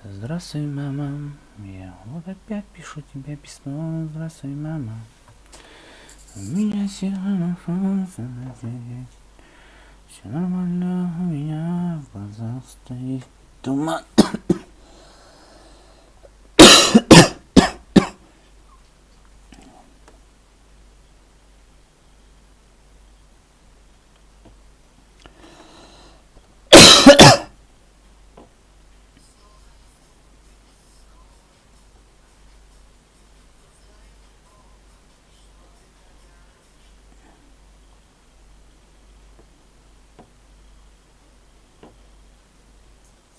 Здравствуй, мама, я вот опять пишу тебе письмо. Здравствуй, мама. У меня все все нормально, у меня в глазах стоит туман.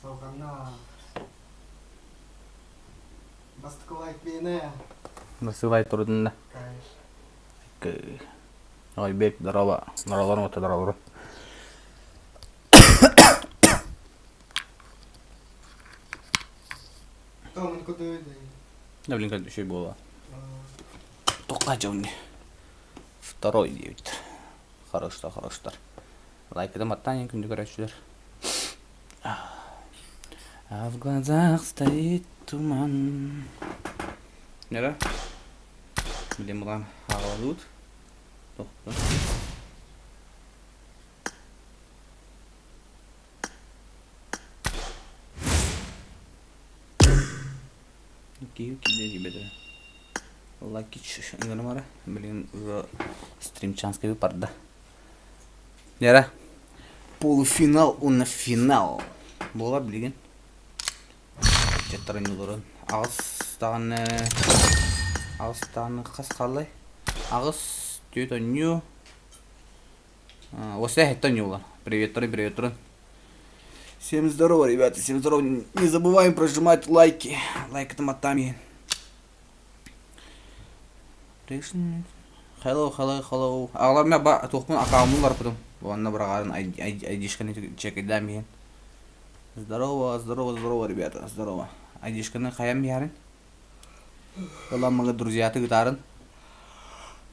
Салҕанна. Бастакы лайк миэнэ. Насылай турдунна. Кайф. Ойбек, здорово. Здорово, здорово. Да, блин, как еще было. Тоққа жауны. Второй диэбиттэр. Хороштар, хороштар. Лайкыда маттан күндү көрөөччүлэр. А в глазах стоит туман. Нера? Билем булан хаалалыт. Тохто. Киһи киирбэтэ. Лакич ыҥырымара. Билигин стримчанскай барда. Нера. Полуфинал уонна финал. Буолар билигин. Ыччаттар олорон. Аҕыс даҕаны аҕыс даҕаны хас хааллай? Аҕыс түөрт оонньуу. Осе эһэттэн оонньуулар. Приветтарын, приветтарын. Всем здорово, ребята, всем здорово. Не забываем прожимать лайки. Лайк это матами. Hello, hello, hello. Аҕалар ба туохпун акааммын барбытым. Уонна быраҕарын айдишканы чекайдаан биһин. Здорово, здорово, здорово, ребята, здорово. Айдишканы хайан биһэрин? Ыламмыгы друзьяты гытаарын.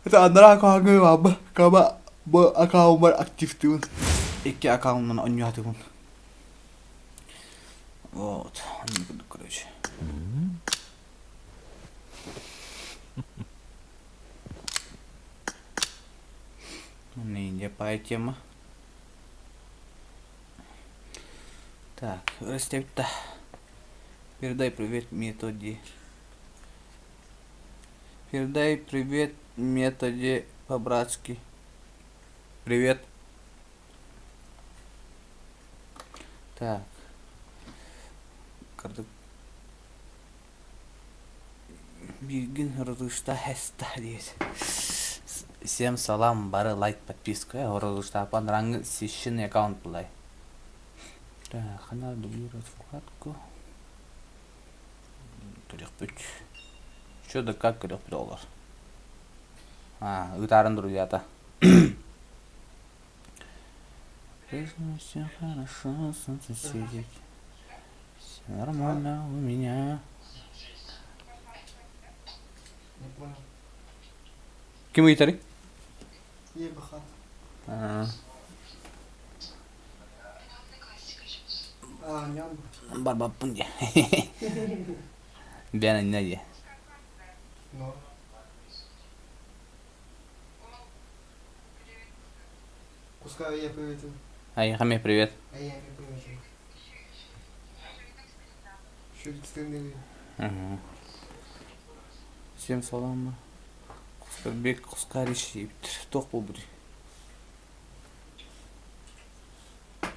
Это анараа аккаунҥа баабы каба бу аккауммар активтыыбын. Икки аккауннан оонньоотубун. Вот, курдук короче. Ниндзя пай тема. Так, растепта. Передай привет методе. Передай привет методе по-братски. Привет. Так. Кырдык Бииргин Рудушта эста диэт. Всем салам, бары лайк, подписка. Рудуштаапан ранг священный аккаунт булай. Так, хана дублировать вкладку. Көрүөхпүт. Что да как көрүөхпүт оҕолор. А, ыытаарын друзьята. Все хорошо, солнце светит. Все нормально у меня. Не понял. Ким ыйытарый? Ебахат. А, А, ням. Барбаппын дии. Бээн анньа дии. Но. Пускай я привет. Айха мне привет. А я не привет. Угу. Всем салам. Бек Кускарич туох буолбутуй?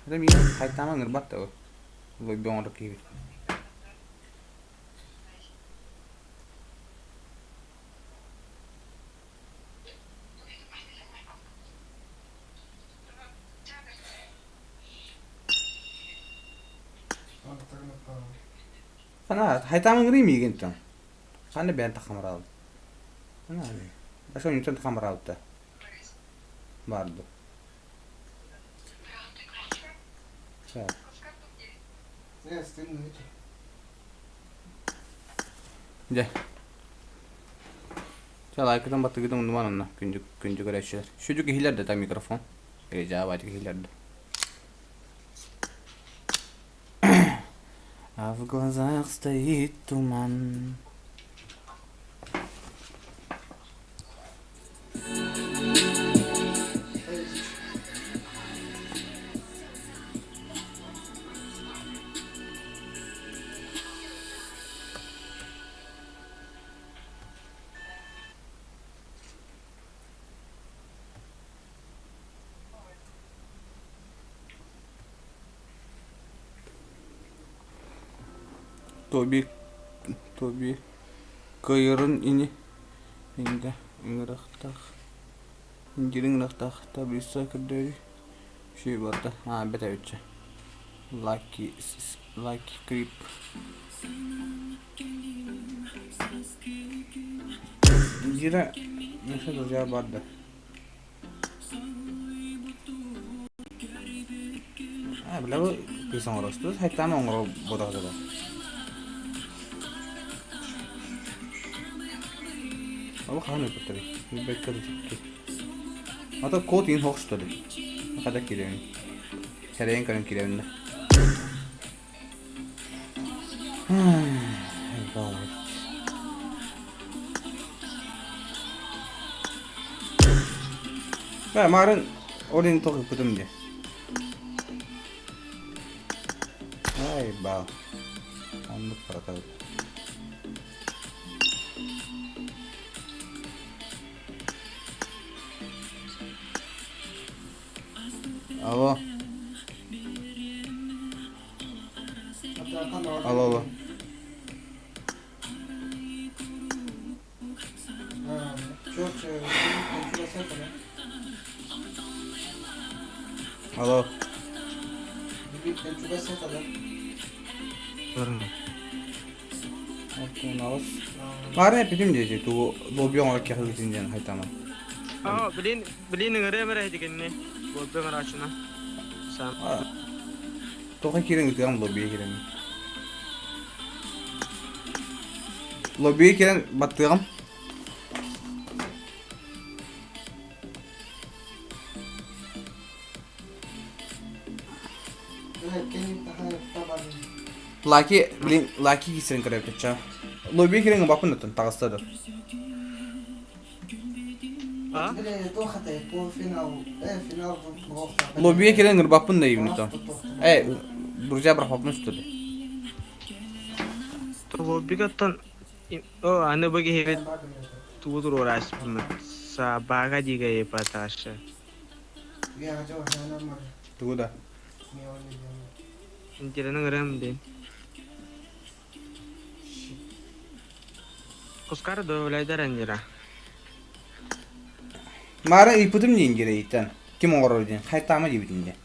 Это миигин хайтаама ыҥырбат да Лойбо оҥоро киһибит. Хана хайтаама ыҥырыы миигин тон. Ханна бэйэн тахамараабын. Башка онньуттан тахамараабыта. Баарды. Дьэ. Чэ, лайкытын баттыгытын умнуман онно күндү күндү көрөөччүлэр. Сүдү киһилэр да та микрофон. Эжаабайты киһилэр да. А в глазах стоит туман. Тоби Тоби кыайарын ини инде ыҥырыахтаах индири ыҥырыахтаах таблица көрдөөрү үчүгэй барда аа бэтэбиччэ лаки лаки крип Индира наша друзья барда Аа, бля, бу кыыс оҥоростубут, хайтаан оҥоро бодоҕо Ол хаһан өлбүттэрий? Билбэккэ да тикки. Ата код иин хоох что ли? Хата киирэбин. Сэрэйэн көрөн киирэбин да. Бэ, марын ол иһин тоҕо ыппытым дии. Ай, бал. Оннук баратабыт. Алло. Алло, алло. Алло. Баары эппитим диэти тугу долбуйа оҥорор киһи диэн хайтама. Аа, блин, блин ыҥырыам эрэ этигинни. Буолбу ыҥырааччына. Сам. Тоҕо киирэн ытыам лоббига киирэн. Лоббига киирэн баттыаҕым. Лаки, блин, Лаки киирсэрин көрөбүт Лоббига киирэн ыбаппын оттон таҕыста да. А? Лоббига киирэн ырбаппын да именно то. Э, друзья бырахпаппын что ли? Лоббигаттан о, аны бу киһибит тугу туруораачпыммыт Сабаага дигэ епаташы. Тугу да? Интеллигент ырыам дин. Кускар добавляйдар андира. Маара ыйпытым диин гирэйиттэн. Ким оҥорор диэн, хайтаама диэбитин диэн.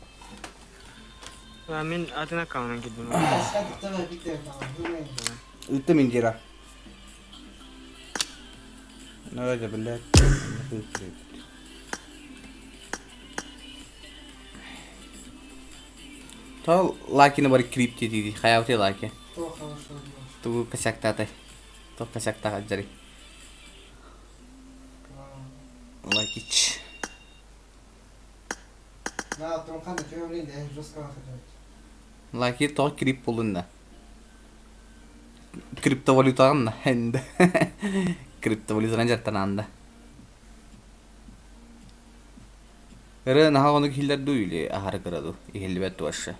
Мин атын аккаунан киирдим. Ыыттым Индира. Ну это, блядь, То лайкины бар крип диди, хаябыты лайки. Тугу косяктатай. То косяктаха жари. Лайкич. Лайки то крип булунна. Криптовалютаҕын да Криптовалютанан дьарыктанаанда. Ырыа наһаа ону иһиллэр дуу или аһары кыра дуу? Иһиллибэт дуо вообще?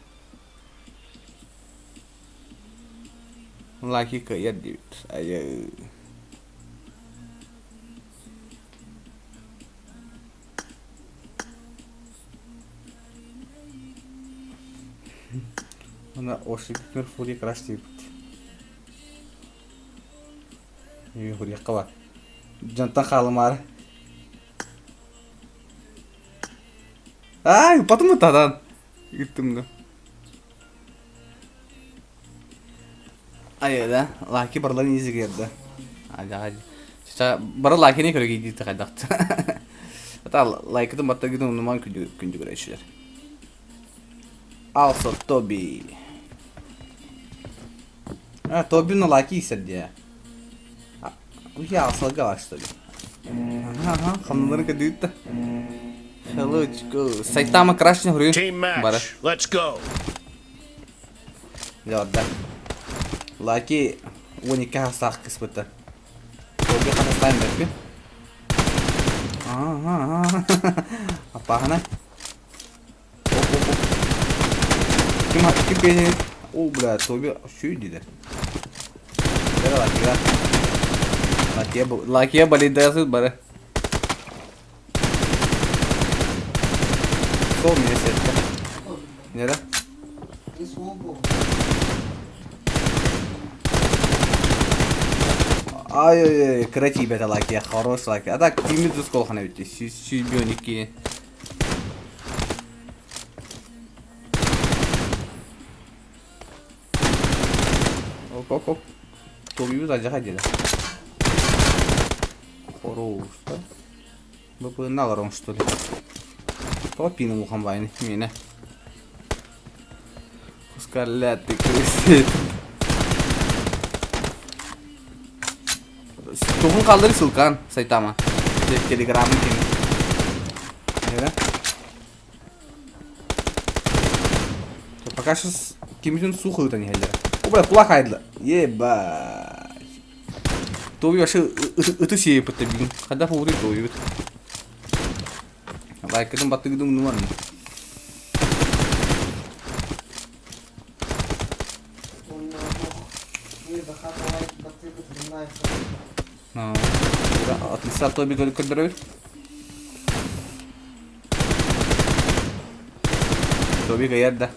Лаки кыайар диэбит. Айыы. Она ошибкер фури краш диэбит. Хуриэххэ бар. Дьонтон хаалымаары. Ай, потом тадан. Ыыттым да. Айа да, лаки барыларын изигерді. Ага, бары лайкини көрө кийдиите хайдахты. Ата лайкытын баттагытын унуман күндү күндү көрөчүлөр. Also Тоби. А, Тоби на лайки исердие. Я асылга что ли? Ага, хамнары кадыытта. Hello, Сайтама крашня хурyu. Team Бара. match. Let's go. Жорда. Лаки 12 хастаах кыспыттар. Торга хатастаан бэрпин. Аппаһына. Ким ким пенит? О, бля, Тоби шүй диде. Бера лакия. Лакия, лакия болидасы бары. Сол меня сетка. Нере? Ай-ой-ой, кыра тиийбэтэ лакия, хорош лакия. А так киммит усколхана бүттэ, 112. Оп-оп-оп. Тобибит алдьархай диэтэ. Хорош, Быпыынна олороҥ что ли? Тоҕо пиин улахан баайыный миэнэ? Скарлетт ты крысит. Тугун хааллар ссылкан сайтама. Телеграмын ким. Да? Пока сейчас кимитин сухо ыытан иһэллэр. О, бля, кулак айдла. Ебать. Тугу вообще ыты сиэппит бүгүн. Хайдах уутуй туойбут. Лайкытын баттыгыдым нуан. Отлично, Тоби көрдөрөбүт. Тоби кыйар да.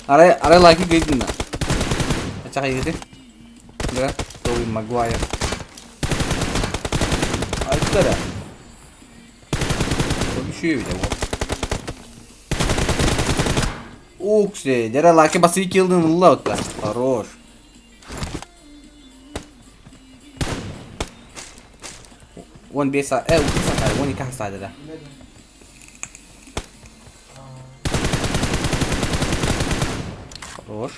Арай, арай лайки кыйдын да. Ача кыйгыты. Да, Тоби Магуайр. Айттара. Тоби шүйе бите bu. Уксе, дера лайки басы килдин улла отта. Хорош. 15 саа, э, 12 саа, 12 саа Хорош.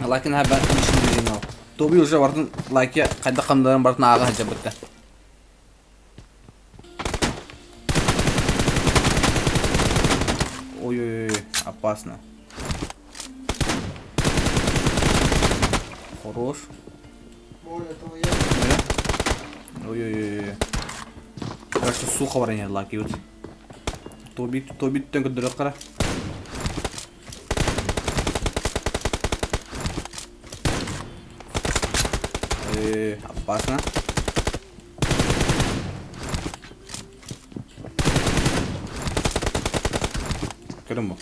Лайкын хабар Тоби уже бартын лайки хайда хамдарын бартын ааҕа сылдьабытта. Ой-ой-ой, опасно. Хорош. Ой-ой-ой. Короче, сухо баран лакиют. Тоби, Тоби түттен көрдөрөх кара. Опасно. Көрүн бу.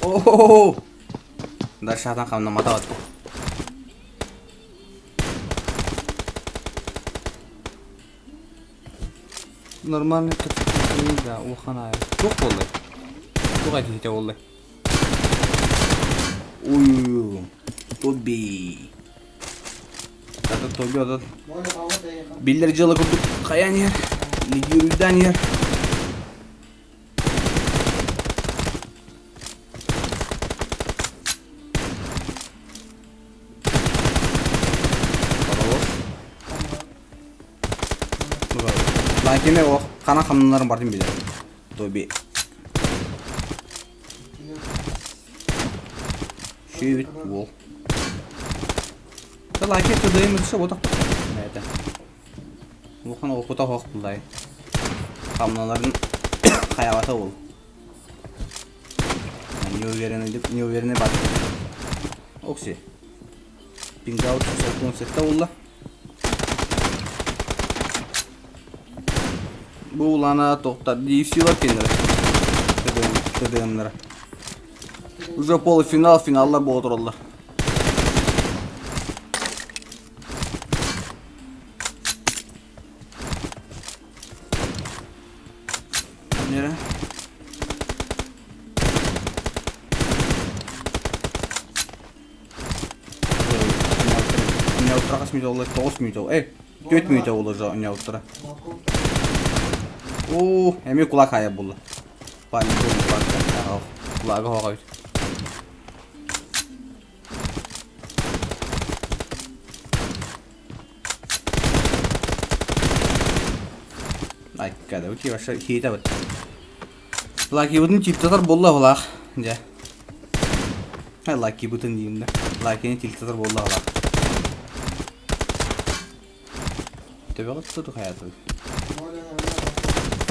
О! Дальше атан хамнамата батты. Нормальный да, улахан аайы. Туох буоллай? Туох этиһитэ буоллай? Уй, Тоби. Ата Тоби отон биллэр дьыала курдук хайаан иһэр, лидируйдаан иһэр. Хорош. Лайкеме о хана хамналарын бардым билер. Тоби. Шүйбүт уол. Та лайке тыдайым өтсе отақ. Это. Улахан опыта хоқ булдай. Хамналарын хаябата ол. Не уверенный деп, не уверенный бар. Окси. Пингаут солтун сетте болла. Бу улана тоқтар DFC-лар кеннere. ТДМ-лere. Уже полуфинал, финаллар бола тураллар. Нere? Оонньообуттара хас мүнүүтэ буолла? 9 мүнүүтэ буолла. Эй, 4 мүнүүтэ буолла уже оонньообуттара. Оо, эмиэ кулак хайа буолла. Парень кулак. Кулага хоҕойт. Айка да, ути вообще хиитэ быт. Лакибытын типтатар буолла булаах. Дьэ. Лакибытын диим да. Лакини тилтатар буолла булаах. Төбөҕө туту хайатыбыт.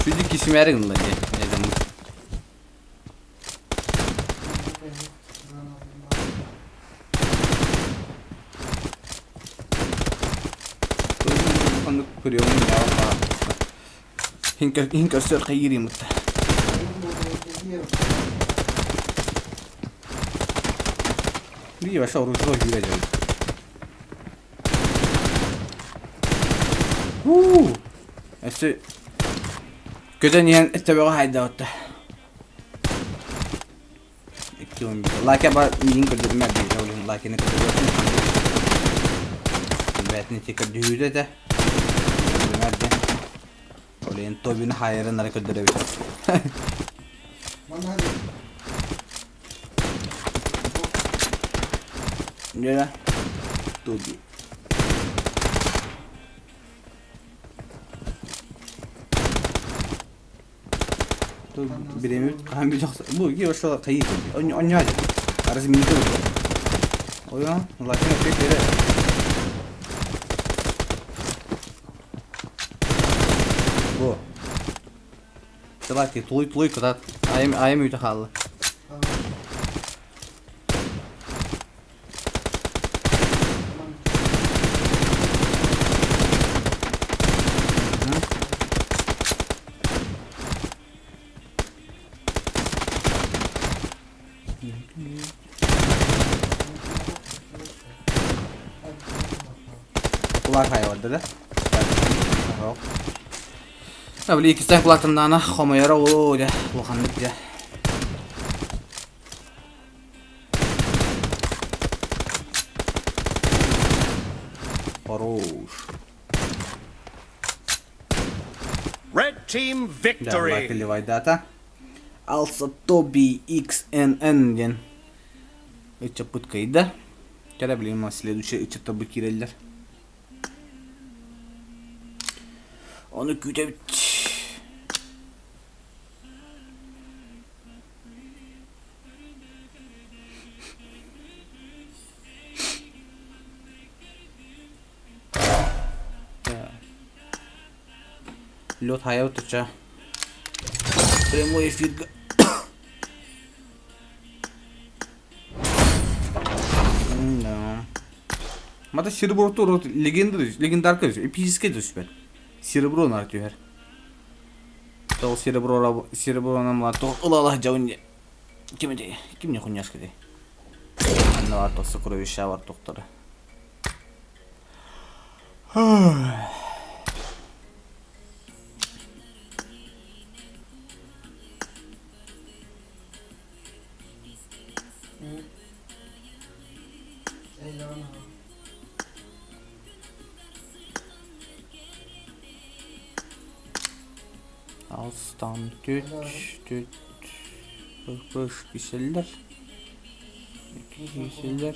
Сүдү кисимээри гынла дьэ. Эдэммит. Ханнык приемун Иһин көрсөр хайыырыймыт. Видишь, вообще оружие күүрэ дьон. Уу! Өссө көтөн иһэн төбөҕө хайдаабытта. Лаки ба миигин көрдөрүмэ диир ол иһин лакины көрдөрүөхпүн бээтин ити көрдүһүүтэ этэ көрдөрүмэр диэн ол иһин Тобины хаайарын ары көрдөрөбүт. Дьэ, Тоби. Бириэмэбит хаһан бүтэ охсор. Бу ошо хайыы онньоо Разминка Ойо, латын опять бере. Бу. Давайте, тулуй тулуй кытаат. Айым айым үйде хаалла. Кулак хайварда да. Били иккистээн кулаактаннаана хомойоро оо дьэ улаханнык дьэ. Хорош. Red team Да, victory! Левайдата. Алса Тоби XNN диэн ыччаппыт кыайда. Кэрэ билигин следующий ыччаттарбыт киирэллэр. Ону күүтэбит. Лед хайа туча. Прямой эфирга. Да. Мата серебро тур легенда, легендарка, эпическая түспэт. Серебро нар түһэр. Ол серебро серебро намла то ылала жауын ким эти ким не хуняшка дей. Анна бар тосы кровища бар тоқтары. Алтан түт түт быш киселлер. Киселлер.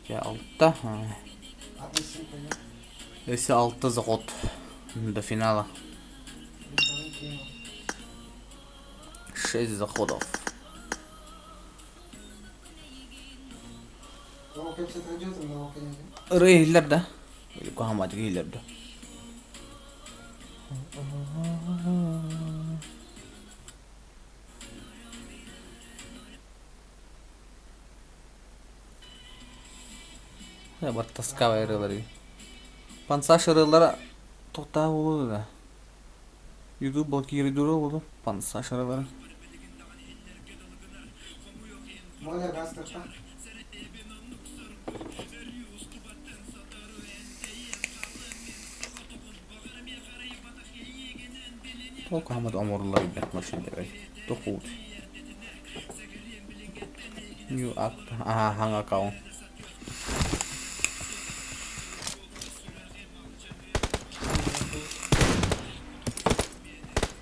Дьэ алта. Өссө алта заход до финала. Шесть заходов. Ырыа иһиллэр да? Куһаҕан иһиллэр да? Баттаскабай ырыалары. Пансаш ырыалара тоқтаа буолуо да. Ютуб блокируйдуура буолуо пансаш ырыалары. Толку хамат оҥоруллар элбэх машина Тохуут. New act аха хаҥ аккаунт.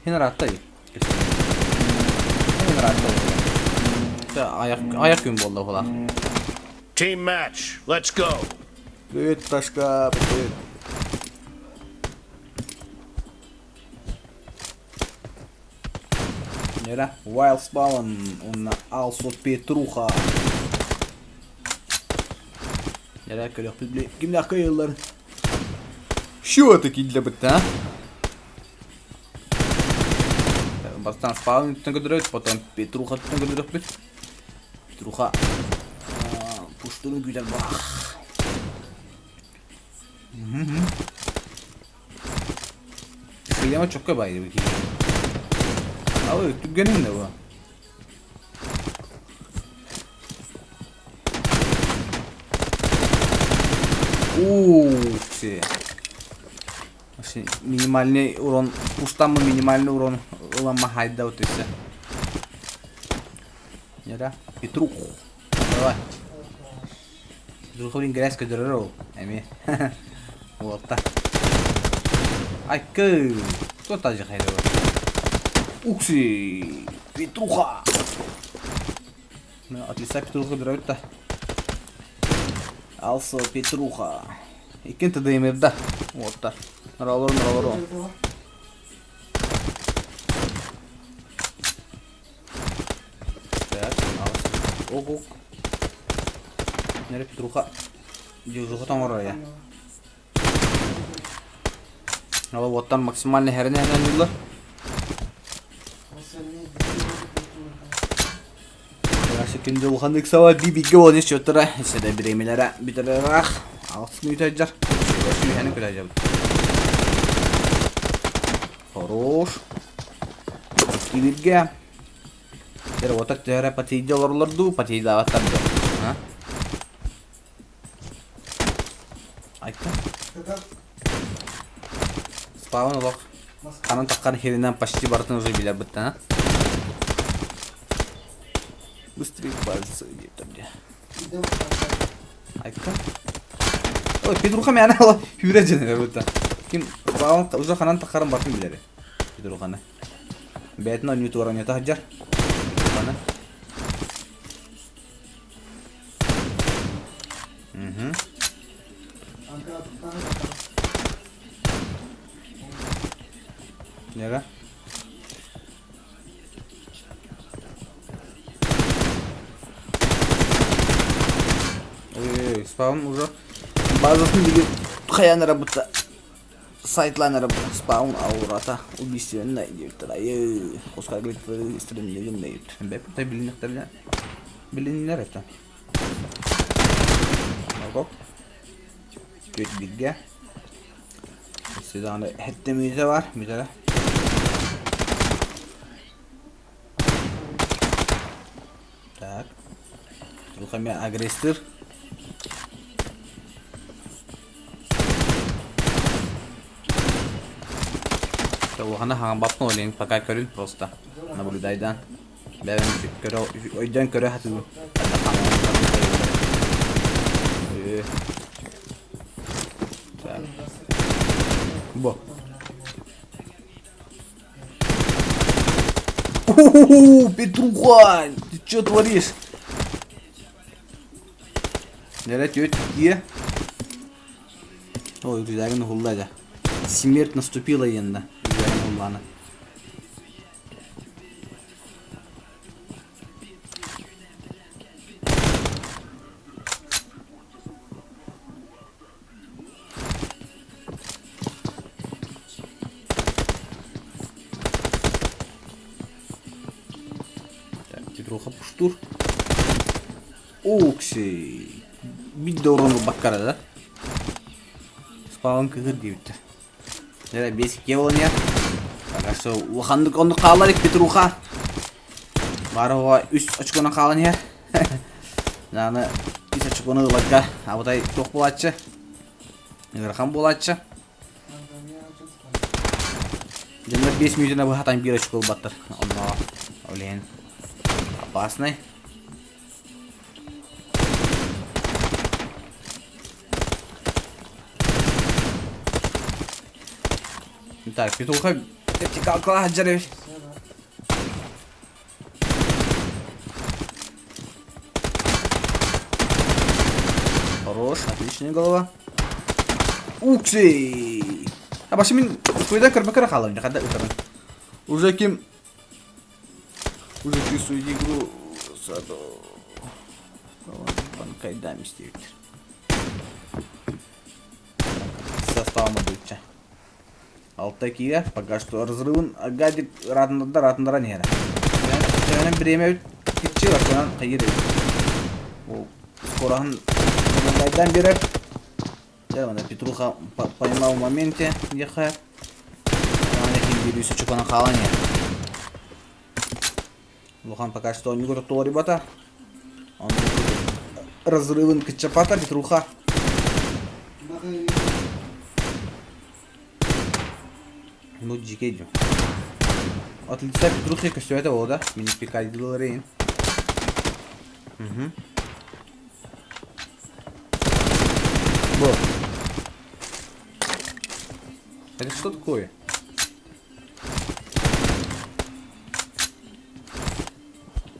Хин ыраатта дии. Хин ыраатта Аяқ аяқ күн буолла буолаах. Team match. Let's go. Привет, Ташка, привет. Нера Wild Spawn уонна Also Петруха. Нера көрөхпүт били кимнээх кыайыллар. Что киллэ бытта, а? Бастаан Spawn үттэн көрдөрөбүт, потом Петруха үттэн көрдөрөхпүт. Петруха пуштуну күүтэр бах. Сыйама чокка баайы бу киһи. Алы түргэнин да бу. Ух ты. Минимальный урон, пуштаммы минимальный урон ыламма хайда вот и все. Нера, Петрух. Давай. Петруха блин грязь көдөрөр ол. Эми. Уолта. Айкы. Кто та же хайда Укси. Петруха. От лица Петруха дөрөбүт да. Алсо Петруха. Иккин тыдыймырда. Уоттар. Норолор, норолор. Так, ок, ок. Нere Петруха. Дежуха тоҥорор я. Ол уоттан максимально хэрин хэрин Күндү улаханнык саба бибиге буолан счеттара исседе биремилere бүтэрэрах алыс мүтәжер сүүһэни күләжер Хорош. Кибирге. Дер отак төһөрө патийде олорлор дуу, патийдаабаттар дуу. А? Айка. Спаун олох. Ханан таххар херинен почти барытын уже билер быттан, а? Быстрее пальцы где-то где. Айка. Ой, Петруха мээнэ ала хүрэ дьэнэрэ бытта. Ким спаун уже ханан таххарын бартын билери. Петруханы. Бэйэтин оонньуутугар оонньото сылдьар. Петруханы. Мгм. Нера? Ой-ой-ой, спаун уже базасын деген хайан работа сайтлаан эрэ спаун аурата убийственнай диэбиттэр айыы хоско стремлегин бэппэ билиннэхтэринэ билиннэр это Оп. Түөрт бииргэ. Сюда хэттэ мүнүүтэ бар, бүтэрэ. Так. Рухами агрессор. Улахана хаҥабаппын олейн пока көрүн просто наблюдайдан. Бэйэм көрө өйдөөн көрө сатыыбын. Так. Бу. О, Петруха, ты что творишь? Нere тетя где? Ой, рюкзагын уһулла дьэ. Смерть наступила енді. Рюкзагын уһуллааны. Так, Петруха пуштур. Окси. Биир да уран ылбаккара да. Спалын кыһыр диэбиттэр. Дьэ, биэс икки буолан иһэр. Пока что улаханнык оннук хаалар Петруха. Бары үс очконан хаалан иһэр. Аны үс очкону ыларга абытай туох буолааччы? Ыарахан буолааччы. Дьоннор 5 мүнүүтүнэ быһатан биир очко ылбаттар. Онно ол опасный. Так, петуха вертикалкалаах дьарый. Хорош, отличная голова. Ух ты! А башы мин куйда көрбөкөрө хаалым, хада ытарын. Уже ким? Уже чувствую игру саду. Банкайдам истибиттэр. Состава модульча. Алта киирэр, пока что разрывын гадик ыраатыннарда ыраатыннаран иһэрэ. Төһөнөн бириэмэ киччи оччонон хайыр эбит. Ол скороһын Банкайдан биэрэр. Дьэ, аны Петруха поймал в моменте диэххэ. Аны ким биир үс очконан хаалан иһэр. Улахан пока что оонньууга туорибата. Ону разрывын кыччапата Петруха. Ну, дьикэй дьон. От лица Петрухи көстүбэтэ буолла да? Мини пикадилары Угу. Бу. Это что такое?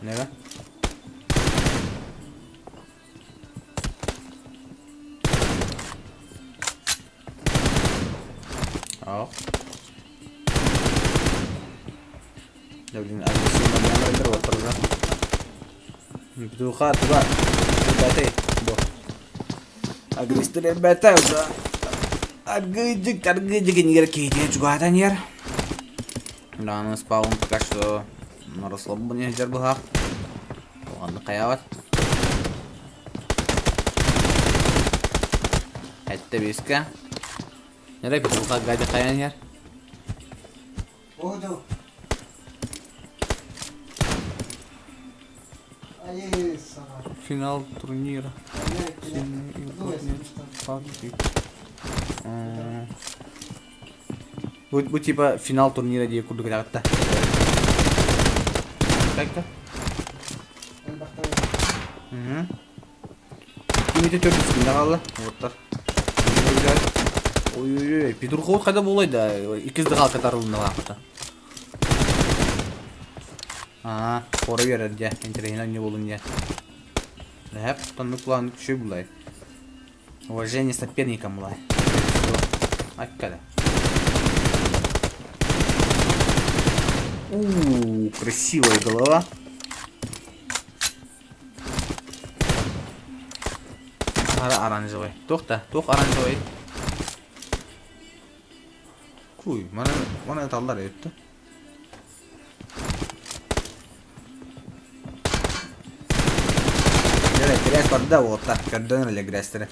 Неге? Ах. Да блин, агрессивно рендер вот тоже. Петуха, туда. Ребята, бо. Агрессив ребята, уже. Аргыдик, аргыдик, нигер кейде чугатан ер. Да, ну спаун пока что на расслабоне жер быһах. Оҕанны хайаабат. Этте биска. Нere петуха гади хайан ер. Оду. Айыы саҕа. Финал турнира. Сильный игрок PUBG. Бу, бу типа финал турнира диye курдук этаҕытта. Так-то. Угу. Кимите төрдүс күндэ хаалла. Уоттар. Ой-ой-ой, Петрухов хайда буолай да, иккис дыхалка тарылынна лаахата. Аа, хора биэрэр дьэ, интэриэһинэй оонньуу буолун дьэ. Лэһэп, тоннук план күшүй булай. Уважение соперникам булай. Аккада. У, красивая голова. Хара оранжевый. Туох да, туох оранжевый. Куй, мана мана таллар өттө. Дьэ, грязь барда уота, көрдөн эле грязьтары.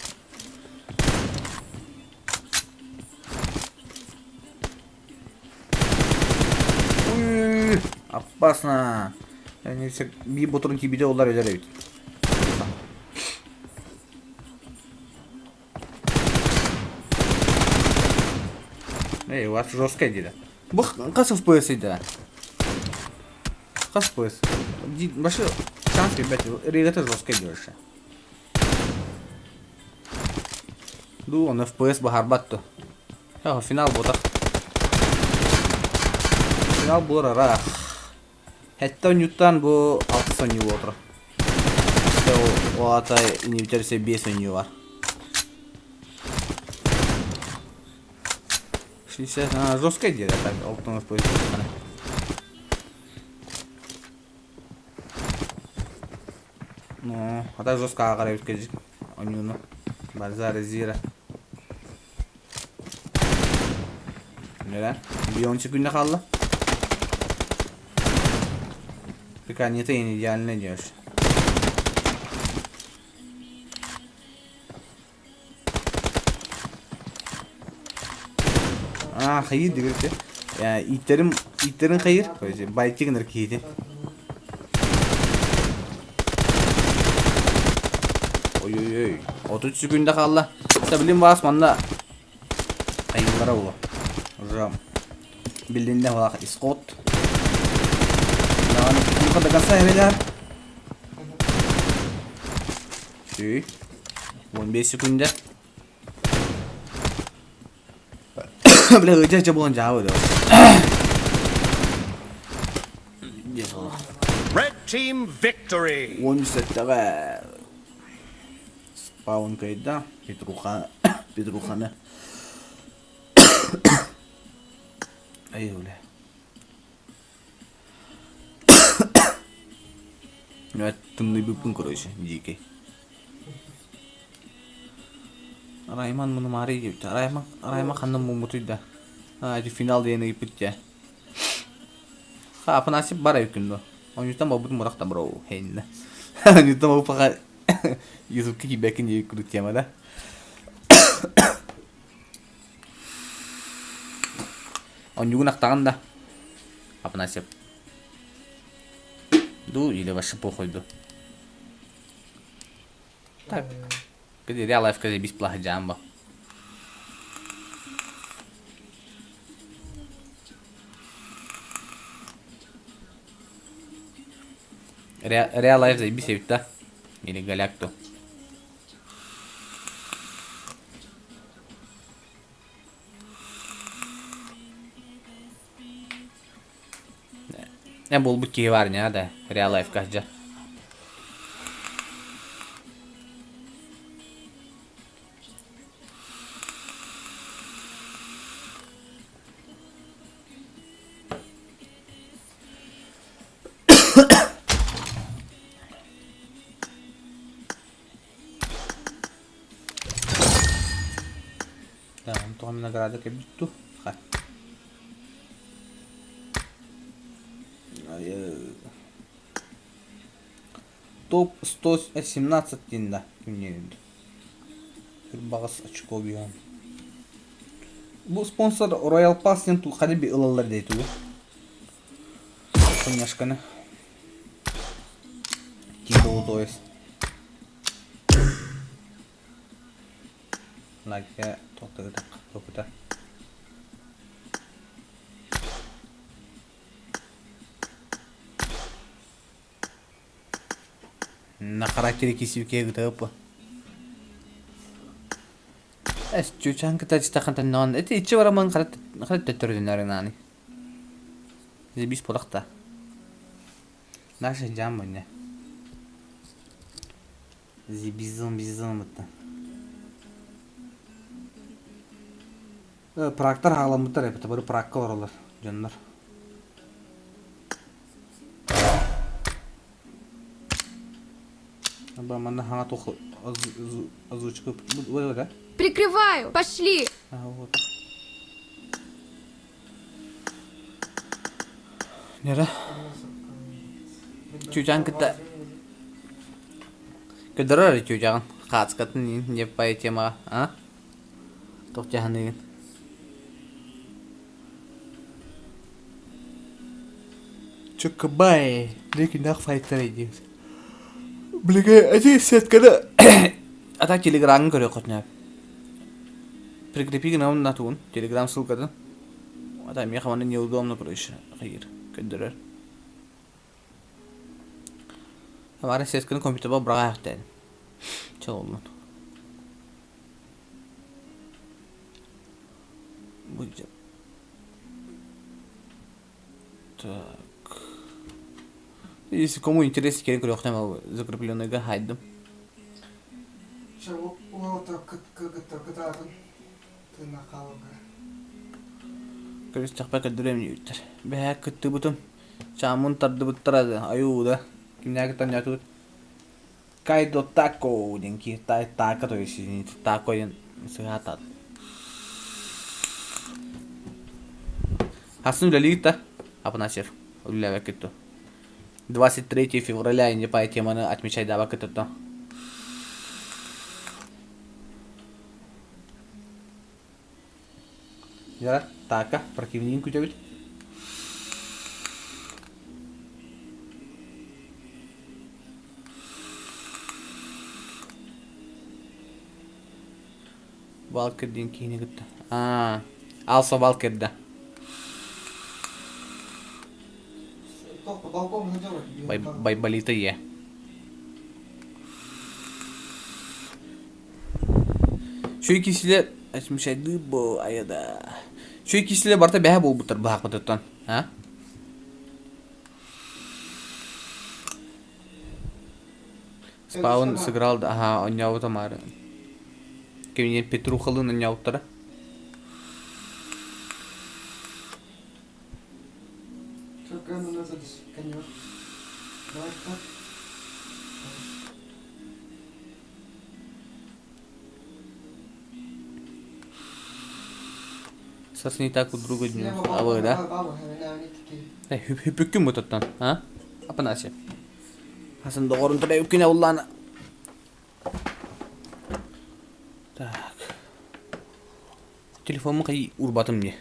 Уй, опасно. Биир ботурун киирбитэ олар өлөр эбит. Эй, у вас жесткая дида. Бу хас FPS да? Хас FPS? Вообще шанс, ребят, регата жесткая дальше. Ду, он FPS баһарбат то. Финал ботах. Финал буолар араах. Хэттэ онньуттан бу алтыс онньуу буола турар. Ол аата инибитэр өссө биэс онньуу бар. 60, а, жесткое диэн так, оптом Ну, а так жестко ааҕар эбит кэлдьик онньууну. Базар зира. Нера, Бейонсе күнне хаалла. Пока не ты не идеально идешь. А, хайыр дигирте. Иттерим, иттерин хайыр. Байти гыныр киһити. Ой-ой-ой. 30 секунда хаалла. Билин баас манна хайыылара буолуо. Уже билиннэ булах исход. Даҕаны до конца эбэлэр. Сүй. 15 секунда. Бля, ыдьа буолан дьаабы да. Red team victory! 17-ҕэ спаун кыайда. Петруха Петруханы. Ай, бля. Тымныйбыппын короче, дьиикэй. Райман мунумаары диэбит. Райман, Райман ханна муммутуй да? А, ити финал диэн ыйыппыт дьэ. Ха, Афанасьев бар эбиккин дуо? Онньуттан буолбут мурах да бро, хейнэ. Онньуттан буолбут Ютубка киирбэккин диэбит курдук тема да. Онньугун ахтаҕын да? Афанасьев. Ду или вообще похуй ду. Так. Кыди реал лайф кыди бесплатно жаамба. Реал лайф заебись эбит да? Или галяк то. Эн буолбут киһи баар не да реал лайфка дьэ. Да, онтон награда кэлбит дуу? Топ 117 диэн да күннээн Баҕас очко биһон. Бу спонсор Royal Pass диэн ханы би ылаллар дии тугу? Коньяшканы. Титул то есть. Лайка тоқтырдық опыта. На характере кисүүкэ гытыаппа. Эс чучан кыта читахантан эти иччи бараман харат харат төттөрүнәринани. Зебис полахта. Наша жам мне. Зибизон бизон бытта. Практар хааламмыттар эбит, бары пракка олороллор дьоннор. Аба манна хаҥа туох озвучка да? Прикрываю! Пошли! А, вот. Нера. Чучан кытта Көдөрөр чучаҕын хаацкатын не по темаҕа, а? Туох дьаһаныыгын? Чуккабай, лекинах файтар диэн. Билиги эти сетканы ата телеграмын көрүөххүтүнэ прикрепи гынабын на тугун телеграм ссылкатын ата миэхэ манна неудобно короче хайыр көрдөрөр Тамара сетканы компьютербар быраҕаахтаан чололлун Будем. Так. Если кому интересно, кэлэн көрүөхтэн закрепленныйга хайдым. Кытаатын тыына хаалга. Көрүстэхпэ көрдөрөм диэбиттэр. Бэһээ кыттыбытым. Чааммын тардыбыттара да, айуу да. Кимнээки танньаатыбыт. Кайдо тако диэн киһи тако то есть извините, тако диэн сыһаатаат. Хасын үлэлиир да Апанасьев үлэлээбэккит дуо? 23 февраля инде по теманы отмечайдаабаккыт то. Яра, така, противнигин күтэбит. Валкер диэн киһини кытта. Аа, Алса Валкер да. Байбалита ийэ. Шүй кисиле Смешайды бу айада. Шүй кисиле барта бэһэ буолбуттар быһаакпытыттан. А? Спаун сыграл да, ага, онньообута маары. Киминен Петрухалыын онньообуттара. Сас не так у друга днём. А вы, да? Хүппүккүн бутаттан, а? Апанасия. Хасан доҕорун төрөөбүккүнэ уллаана. Так. Телефоммун хай урбатым дии.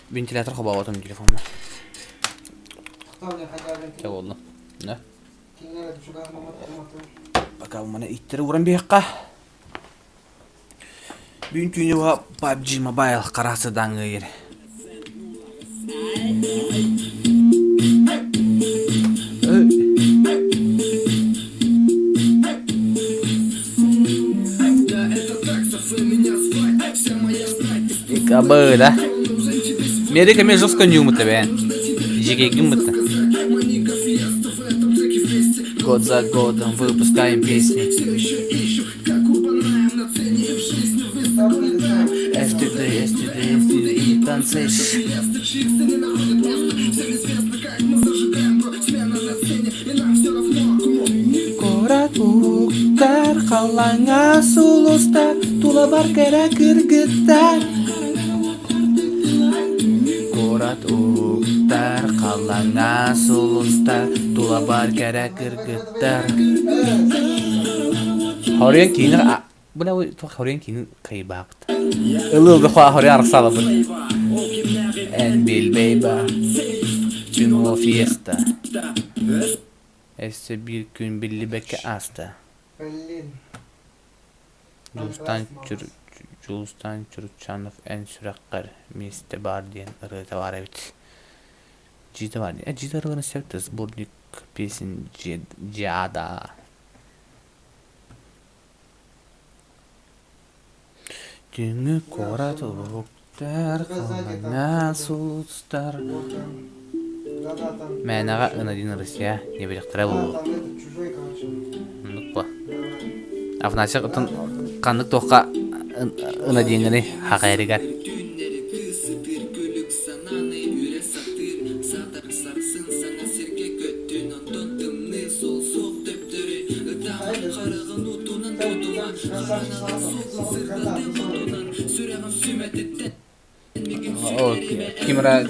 Вентилятор хобоотум телефоммун. Чэ буолла. Да. Пока маны иттери уран биһиэххэ. Бүгүн түүнү быһа PUBG Mobile хара сыдаҥыыр. Кабы, да? Мерика мен жестко нюмыта бээн. Жекегин мытта. Год за годом выпускаем песни. STD, STD, STD и танцуешь. Куорат уһуктар, халлааҥҥа сулустар, тулабар кэрэ кыргыттар. Куорат уһуктар, халлааҥҥа сулустар, тулабар кэрэ кыргыттар. Хоруйан киинэ Бу туох хоруйан киинин кыйбаабыт. Ылы-ылга хоруйан арахсаалабыт. Эн билбэйба, Чумо фиеста. Өссө биир күн биллибэккэ ааста. Блин. Дьулустаан Дьулустаан Чуручанов эн сүрэххэр миэстэ баар диэн ырыата баар эбит. Дьиэтэ баар диэн. Дьиэтэ ырыаларын сөп да сборник песен Дьиада. Түҥҥү куорат уһуктар, халлааҥҥа сулустар Мээнэҕэ ын Россия диэбэтэхтэрэ буолуо. Оннук буо. Афанасий оттон ханнык туохха ынадиҥҥыный хахайарыгар?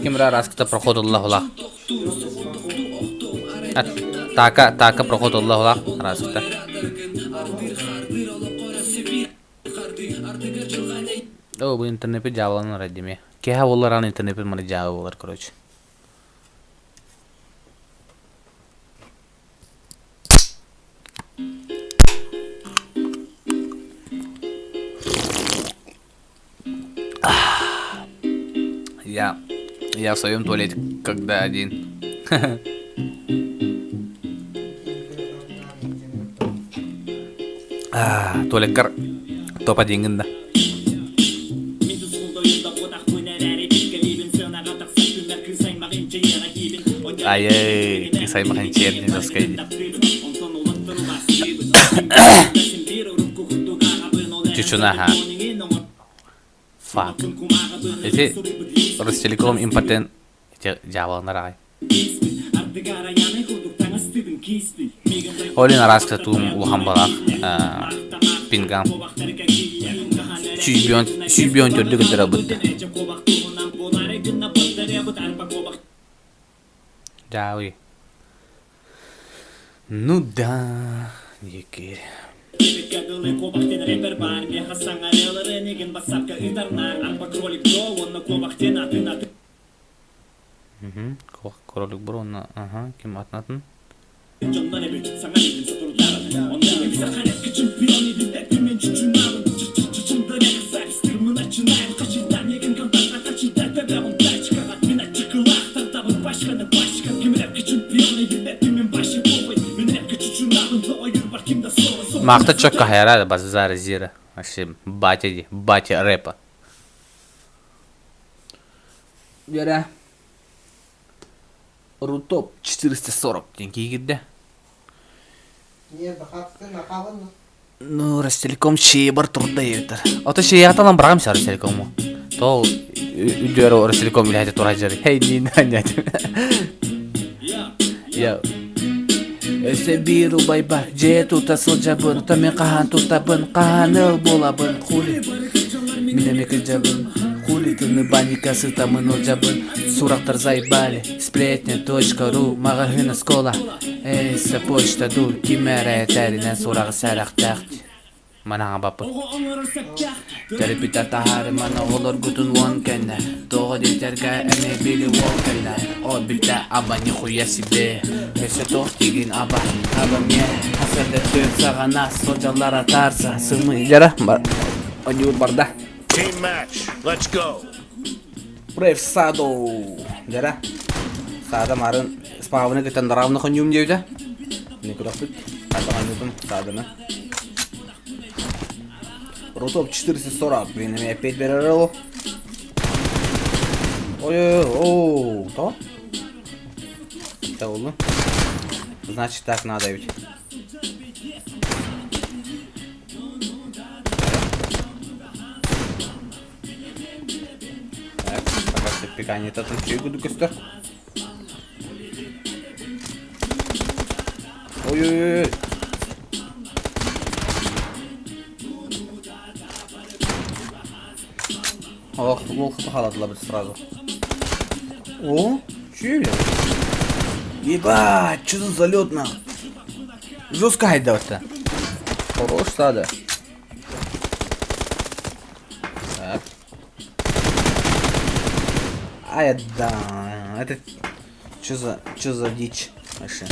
Кимра раскыта проход улла Така така проход улла раскыта. О, бу интернеппит дьаабыланар дими. Киһи буоллар аны интернеппит маны дьаабы буолар, короче. Я, я в своем туалете, когда один. Туалеккар топа диэҥҥин да. Айыы, кыыс аймах инчиэрдин тоскай дии. Чучунаха. Фак. Ити Ростелеком импотент ити дьаабыланар аҕай. Олин араас туум улахан балаах пингам сүүрбүөн сүүрбүөн төрдү көрдөрөбүт. Дьаабый. Ну да, диэки. Кролик бро, ага, ким атын атын? Маахта чокко хайара базара зира. Вообще батя ди, батя рэпа. Вера. Рутоп 440 диэн киирдэ. Ну, Ростелеком шиебар турда диэбиттэр. Ото шияталан быраҕам сэ Ростелекому. Тол үдүөр Ростелеком үлэһитэ тура дьары. Хей, нин аннят. Я Өссө биир убайбар дьиэ тута сылдьабын, то мин хаһан тутабын, хаһан ыл буолабын, хули. Мин эмиэ кырдьабын. Хули ты банника сытамын ылдьабын Сурахтар заебали Сплетня точка ру Маҕаһыын оскуола Эйсэ почта ду Ким эрэ этэринэн сураҕы сэрэхтээх Манаҕа баппыт Төрөппүттэр таһаарыман оҕолоргутун уон кэннэ Тоҕо диэтэргэ эмиэ били уол кэллэ Ол бүттэ аба нихуя себе Өссө туох диигин аба аба миэ Хасарда түөн саҕана сылдьаллар атаарса Сымыйдара Одьуур барда Team match, let's go. Брейв Садо Дара Саада марын спавны кытан даравны хоньюм диэбитэ Не күрөхпүт Хата Саданы Ротоп 440, блин, меня опять беререло. Ой, о, то? Это oldu. Значит так надо ведь. Так, пока что пикание это там чуйку көстөр. Ой-ой-ой. Ох, волка похолодала сразу. О, че, блядь? Ебать, что за залет на? Жестко айдавта. Хорош сада. Так. Ай, да, это что за дичь вообще?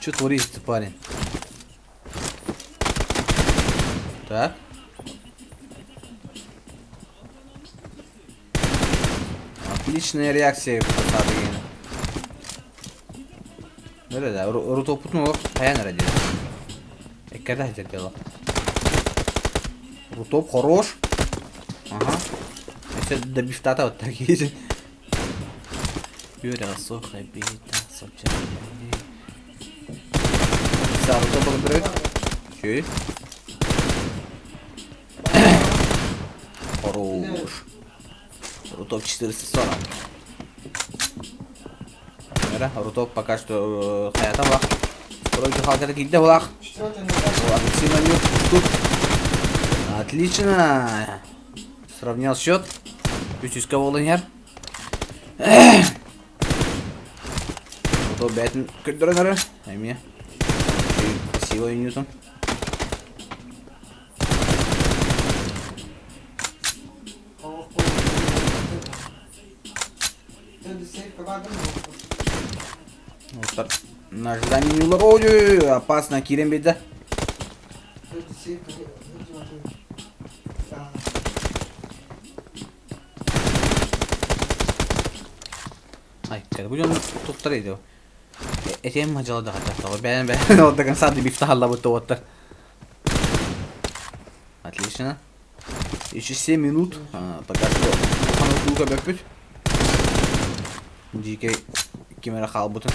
Что творится, парень? Так. Отличная реакция Садыгина. Nerede? Rutoput mu? Kaya nerede? Эккерде хотел. Рутоп хорош. Ага. Если добифтата вот так есть. Юрия сухо бита соча. Рутоп выбирает. Че? Хорош. Рутоп 440. Нера, Рутоп пока что хаята бар. Вроде халката кидде булах. Четвертый на Агрессивно тут. Отлично. Сравнял счет. Үс волынер. Рутоп бәтін көддөрөнөрө. Эме. Красивый Ньютон. На ожидании Ой, опасно, кирен беда. Ай, будем туттар иди. Этем мажала да хата. Бән бән вот до конца бифтахалла будто вот Отлично. Еще 7 минут. А, пока что ханутука бөкпүт. Дикий кимера халбутын.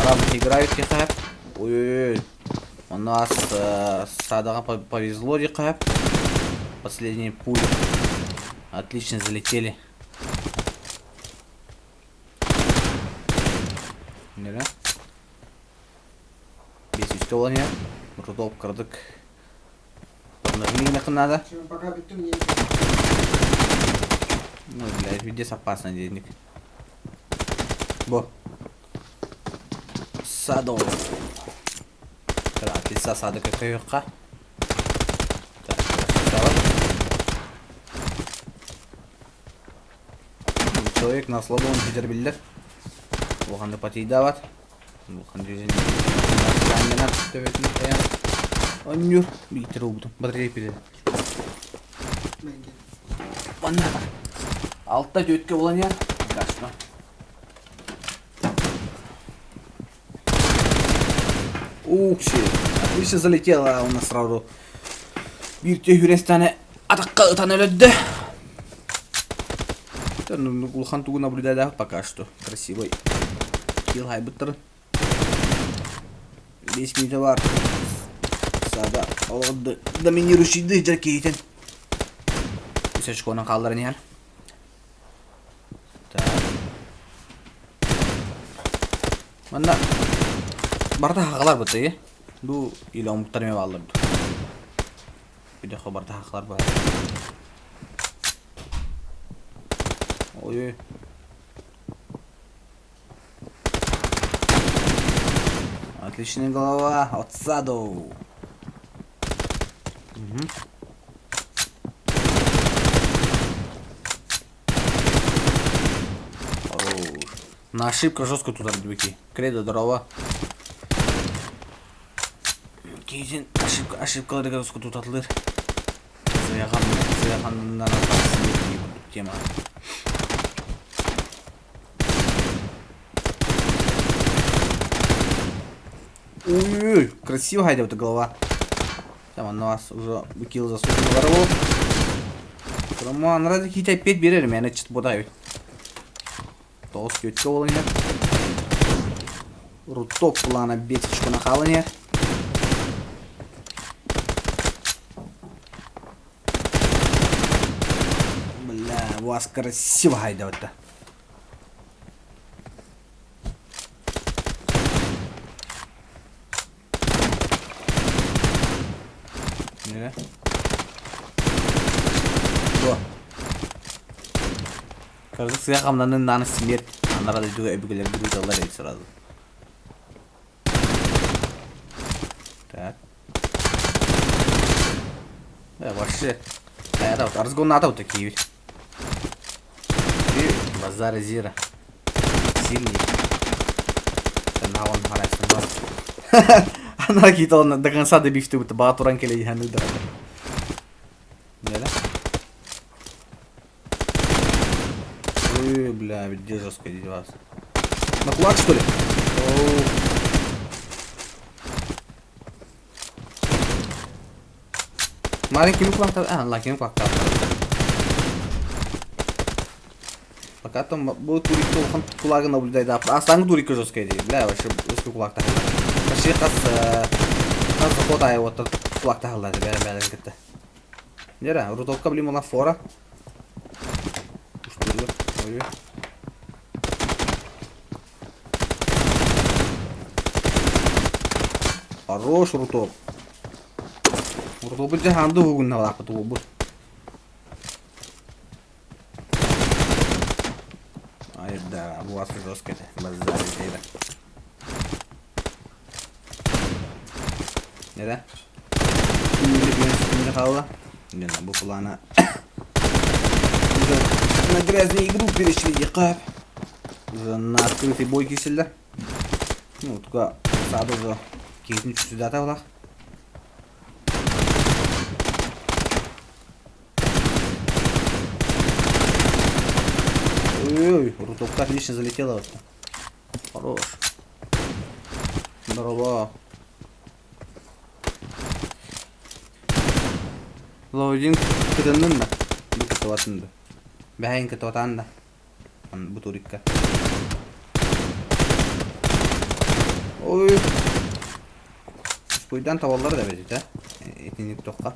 Арабы играют тихап. Ой-ой-ой. У нас Садаға повезло дихап. Последние пули. Отлично залетели. Нере? Бес үсті olan ya. Рудолп кырдык. Надо. Ну, блядь, здесь опасно денег. Бо. Садо. Так, лица сада какая Так, Человек на слабом билдер. Улаханды потейдават. Улахан жүзін. Оннюр. Бийтер убутум. Батарея пиде. Манна. Алтта төтке болан яр. Кашма. Ух, Отлично залетела у нас сразу. Bir түйүрестане атаққа ытан өлөдді. Ну, улахан тугу наблюдаю, да, пока что. Красивый. Килл хайбыттыр. 5 минут бар. Сада доминирующий дыжар кейтен. Үс очконун қалдырын яр. Так. Манна барда хағалар бұты, Ду или омуктар ме баллар. Bir de барда хағалар бар. Ой-ой. Отличная голова от саду. Угу. Хорош. На ошибка жестко туда дбики. Кредо здорово. Кейзин ошибка ошибкаларыгар жестко тутатылыр. Сыяханнан тема. Ой-ой-ой, красиво хайда эта голова. Там он на вас уже быкил заслуженно воровал. Роман, ради китай петь берер, мен чит бодай. Тоғыз көткө ол ине. Руток плана бетичкона халыне. Бля, у вас красиво хайда вот Нere? Бу. Кажется, сыа хамнанын наны смерть. Анара дойдуга өбүгэлэрбит ыыталлар эбит сразу. Так. Э, вообще. Хайа вот разгон вот такие ведь. Базар Зира. Сильный. Навон харайсын. Анара кийт до конца добив ты баа туран келе диханды да. Да? Ой, бля, где жестко вас. На кулак, что ли? Оу. Маленький кулак А, лаким кулак Пока там будет турик толхан кулагы наблюдай, да. А сам турик жестко иди. Бля, вообще жестко кулак тахалла. Вообще хас хас заход ай вот кулак тахалла, бля, бля, кетте. Нера, рутовка блин мала фора. Ой. Хорош рутоп. Рутоп же ханду хугун на лапа ту Ай да, у вас жестко базар это. Нера? Не, бу плана. Уже на грязную игру перешли, кап. Уже на открытый бой киселлер. Ну, только саду уже кейтин сюда тавлах. Ой-ой, рутовка отлично залетела. Вот. Хорош. Здорово. Лоудинг кытыннын да. Бу кытыбатынды. Бэйин кытыбатан да. Бу турикка. Ой. Успойдан таваллар да бит, да? Этиник тоққа.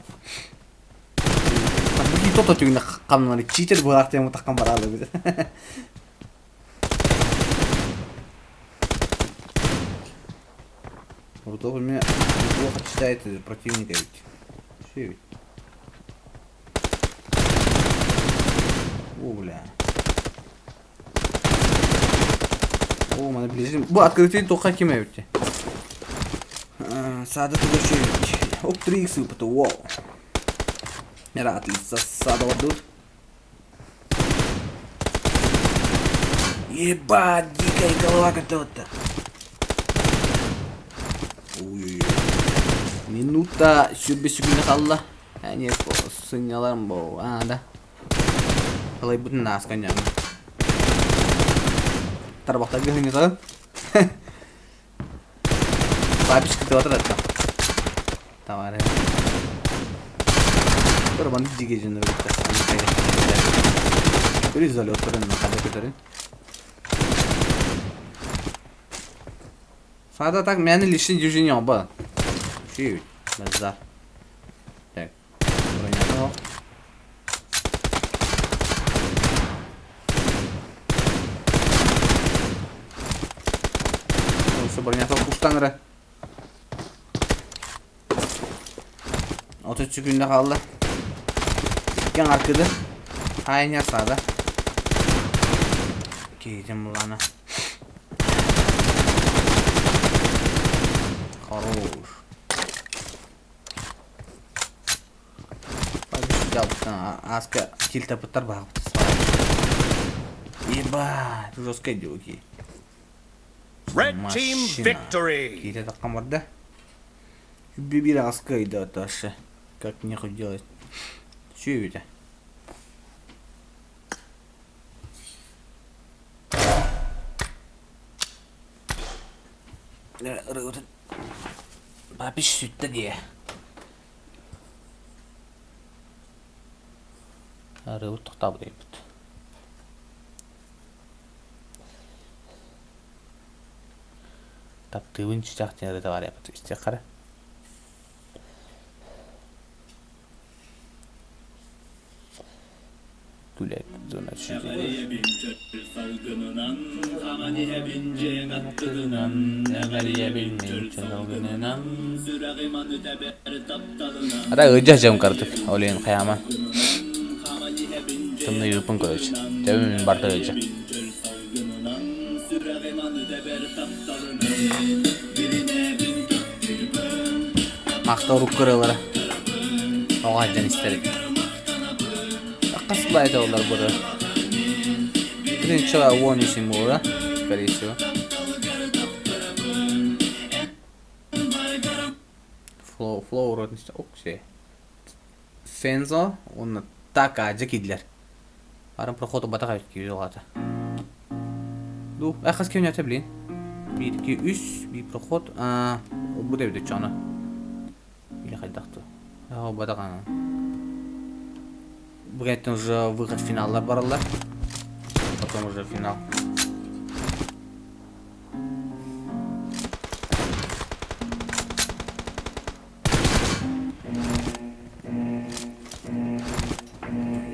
Бу тото түгүнэ камнаны читер булар тему таккан баралы бит. Вот у меня неплохо читает противника ведь. Все ведь. О, бля. О, мана ближим. Бу открытый тоққа кем өтті. Сада тугаши. Оп, 3 икс выпады. Вау. Рад лица сада вадут. Ебать, дикая голова готова-то. Ой-ой-ой. Минута сүрбе сүгүнэ халла. Әне сыняларым бу. А, да. Қалай бүтін асқан жағын. Тарбақта гыһыны тағы. Папичка ты отыр атта. Товары. Бір баны жиге жөнір бітті. Бір изолятырын, қада көтерін. Сада так мені лишний движение оба. Чуть, базар. Так, броня. Осы броня куштаңыры. 33 күндө қалды. Иккен аркыды. Хайнер сада. Киһитин булана. Хорош. Ааска тильтапыттар баҕабыт. Ебать, жесткая дюки. Red team victory! Киирэ таххан барда. Биир аска ыйда вообще. Как нехуй делать. Сүөбүтэ. Папиш сүттэ дии. Арыыбыт тохтообут эбит. Таптыыбын чычах диэн ырыта баар эбит истиэххэ эрэ. Күлэт зона Ата ыдьа дьам картык олен хайама. Тымныйыппын короче. Тэбим барда ыдьа. Махта урук кырыылара. Оҕо сылдьан истэрим. Хас слайд олар бары? Тринча уон үсүн буолла, скорее всего. Флоу, флоу ротность окси. Фензо уонна така дьэ киирдилэр. Арын проход убатах эбит киирии улаата. Ду, э хас ким нөтө блин? Биир, икки, үс, биир проход. Аа, бу да эбит оччоҕуна. Или хайдах ту? Убатах Бүгүнтэн уже выход финаллар бараллар. Потом уже финал.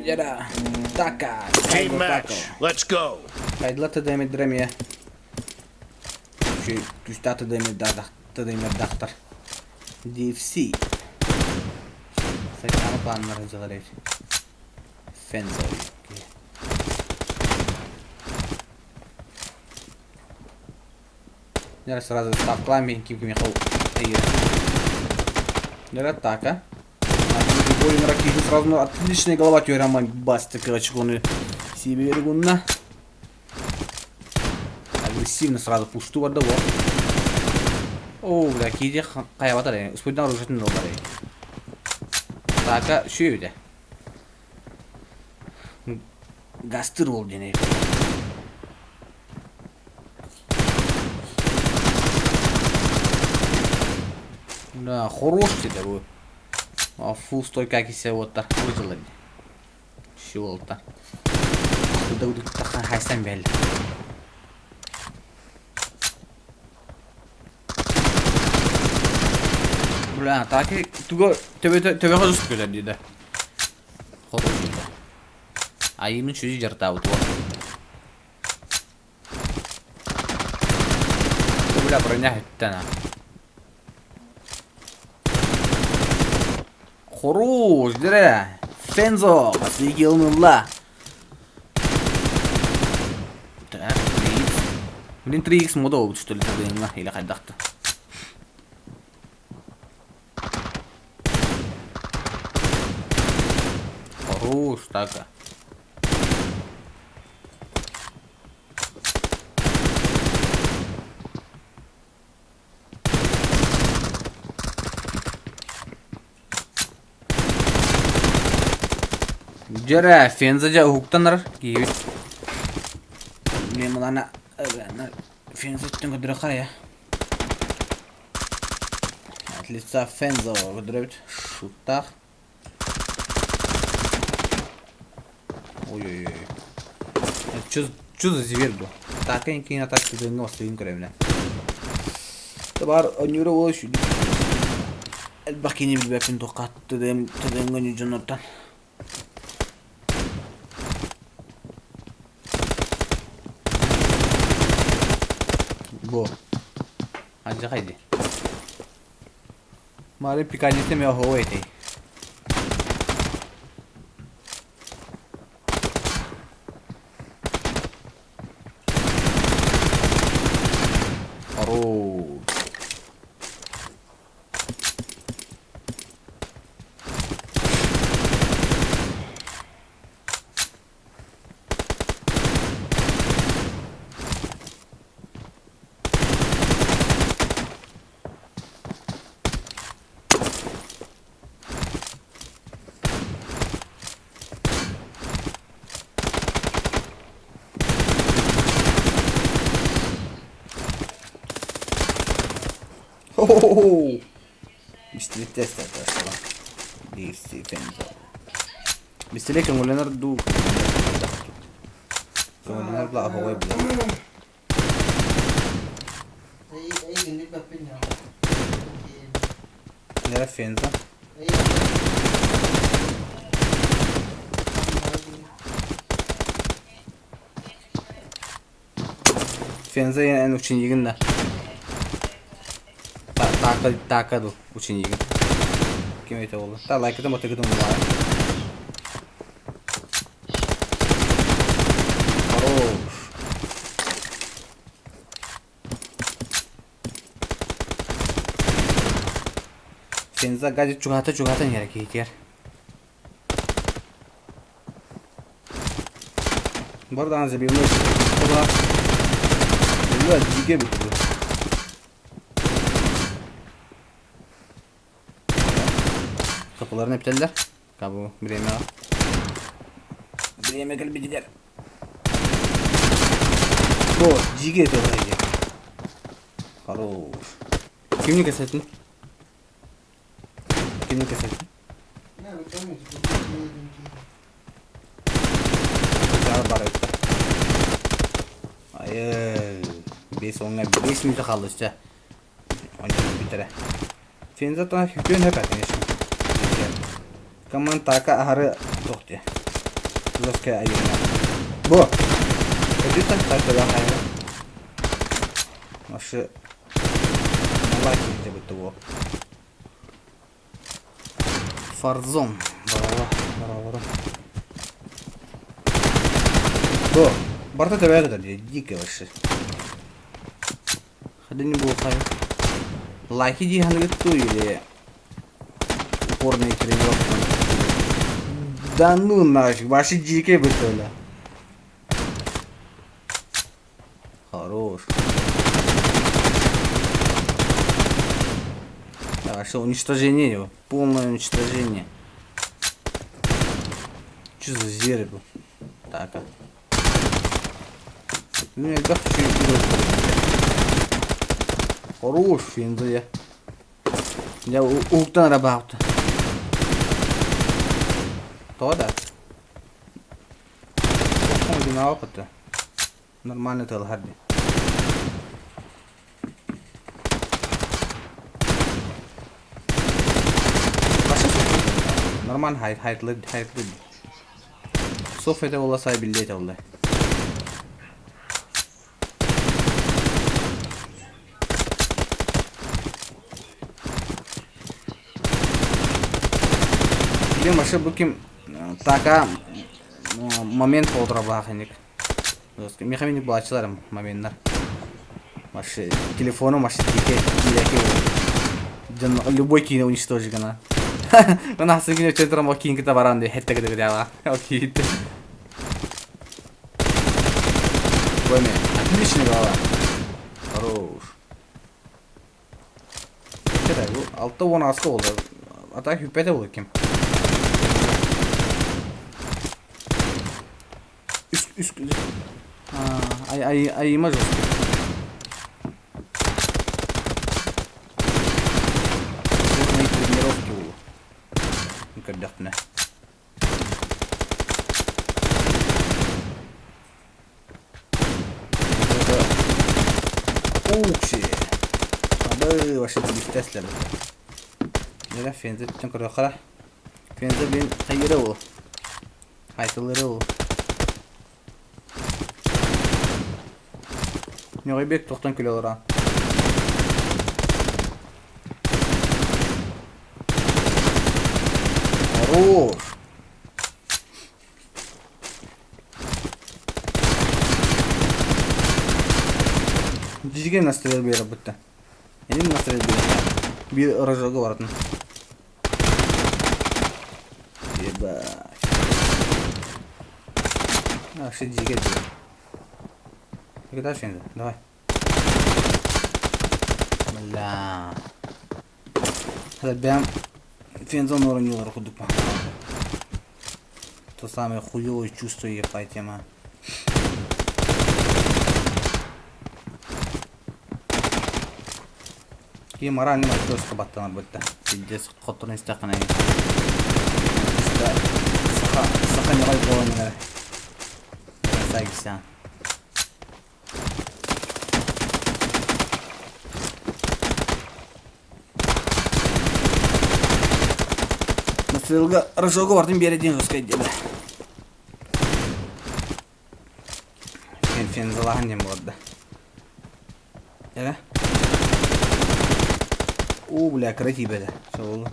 Яра, така, Team match. Let's go. Хайдла тдмидремия. Күстә тдмиддахтар. DFC. Сайтаны планнары дьылар Фензо. Нера сразу ставкалаан биһин ким кимиэхэ Нера атака. Воин ракету сразу ну, отличная голова теперь бастик очконы себе гунна. Агрессивно сразу пушту барда вот. О, бля, киди хайабатар, успуйдан оружетин доллар. Атака сүйүдэ. Гастыр ол диэн Да, хорош тебе бу. Фул стойка кисе уоттар. Выжила. Щелта. Куда хайсан бэл. Бля, так туга төбөҕө түспүт көтөр диде. Хорош. Айымын сүзү жартаабыт уол. Бля, броня хүттэн а. Хорош, дere. Фензо, ылла. Так, 3x. Блин, 3x мода болбут, что ли, тогда или хайдахты. Хорош, так. Дьэрэ, Фенза дьэ уһуктанар киһибит. Мен мылана Фенза өттүн көрдөрө харайа. От лица Фенза көрдөрөбүт. Шуттаах. Ой-ой-ой. Это что за зверь был? Так, я никакие атаки туда нос тыгын көрөмүнэ. Табар онюра ол элбэх кини билбэппин туохха тыдыҥҥа дьоннортон. Бу. Алдьархай дии. Мары пиканете ме оһуо этэй. О-о-о! Бистилиттэ Бистиле көҥүллэнэр дуу? Көҥүллэнэр бла аһоҕой бла. Нера Фенза. Фенза эн ученигин да. Така така ду ученигин. Ким это болду? Та лайкытым отыгытым булар. Хорош. Фенза гаджет чугата чугата нere киһитигэр. Бардаан забивной Оба. Бля, дьигэ бүттү. Капыларын эптеллер. Кабу время. Время кэлбитигэр. Бо, дьигэ этэ Хорош. Кимни кэсэтин? Кимни кэсэтин? Бар Айы, бес оңа 5 минута қалды чэ. Бүтэрэ. Фенза та хүтүөн хөп конечно. Команд така ахары тохте. Жесткая айына. Бо. Өтүттен тартыла хайы. Машы лайк деп бу. Фарзон. Браво, браво. Бо, барта төбәгә дә дико вообще. Хадини буолхай. Лайки дии ханыгыт или упорные тренировки. Да ну нафиг, ваши дикие бытыла. Хорош. Так, что уничтожение его. Полное уничтожение. Что за зверь был? Так, а. Ну, я Хорош, финза Я уктан рабаута. То да. опыта. Нормально тылһар дии. Нормально хайт хайтлы хайтлы. Софья буолла сай биллиэт олла. Билим вообще бу ким така момент болдура баахиник. Механик булаачыларым моменнар. Вообще телефону вообще дике дике любой киини уничтожить гына. Она сыгне чөтөрөм о кийин кыта баран де хетте кыды дяла. Окей. Бойме. Отличный голова. Хорош. Это бу алты он аска болду. А так хүппете болду ким. Үс үс ай ай айыма жестко. Мои тренировки было. Көрдөхтүнэ. Укси. Абы вообще бихтеслер. Нere фензе түн көрөхара. Фензе бин хайыры ол. Хайтылыры ол. Ньоҕойбек тохтон күлэ олорон. Хорош! Дьигэ настрел биэрэ бутта. Энин настрел биэрэ. Биир рожога баратын. Ебать. А, что дьигэ диэ. Куда фенза? Давай. Бля. Бэм фензон оронньуулар курдук То самое хуёвое чувство ебать тема. Киһи моральный жестко баттанар бытта. Пиздец, хотторон истэххинэ. Саха, саха ньоҕой буолан эрэ. Сайгысян. Насылга рожогу бартын биэрэ диэн жесткай диэбэ. Фен-фензалаһан диэн буоларда. Эрэ. Уу, бля, красиво это. Все было.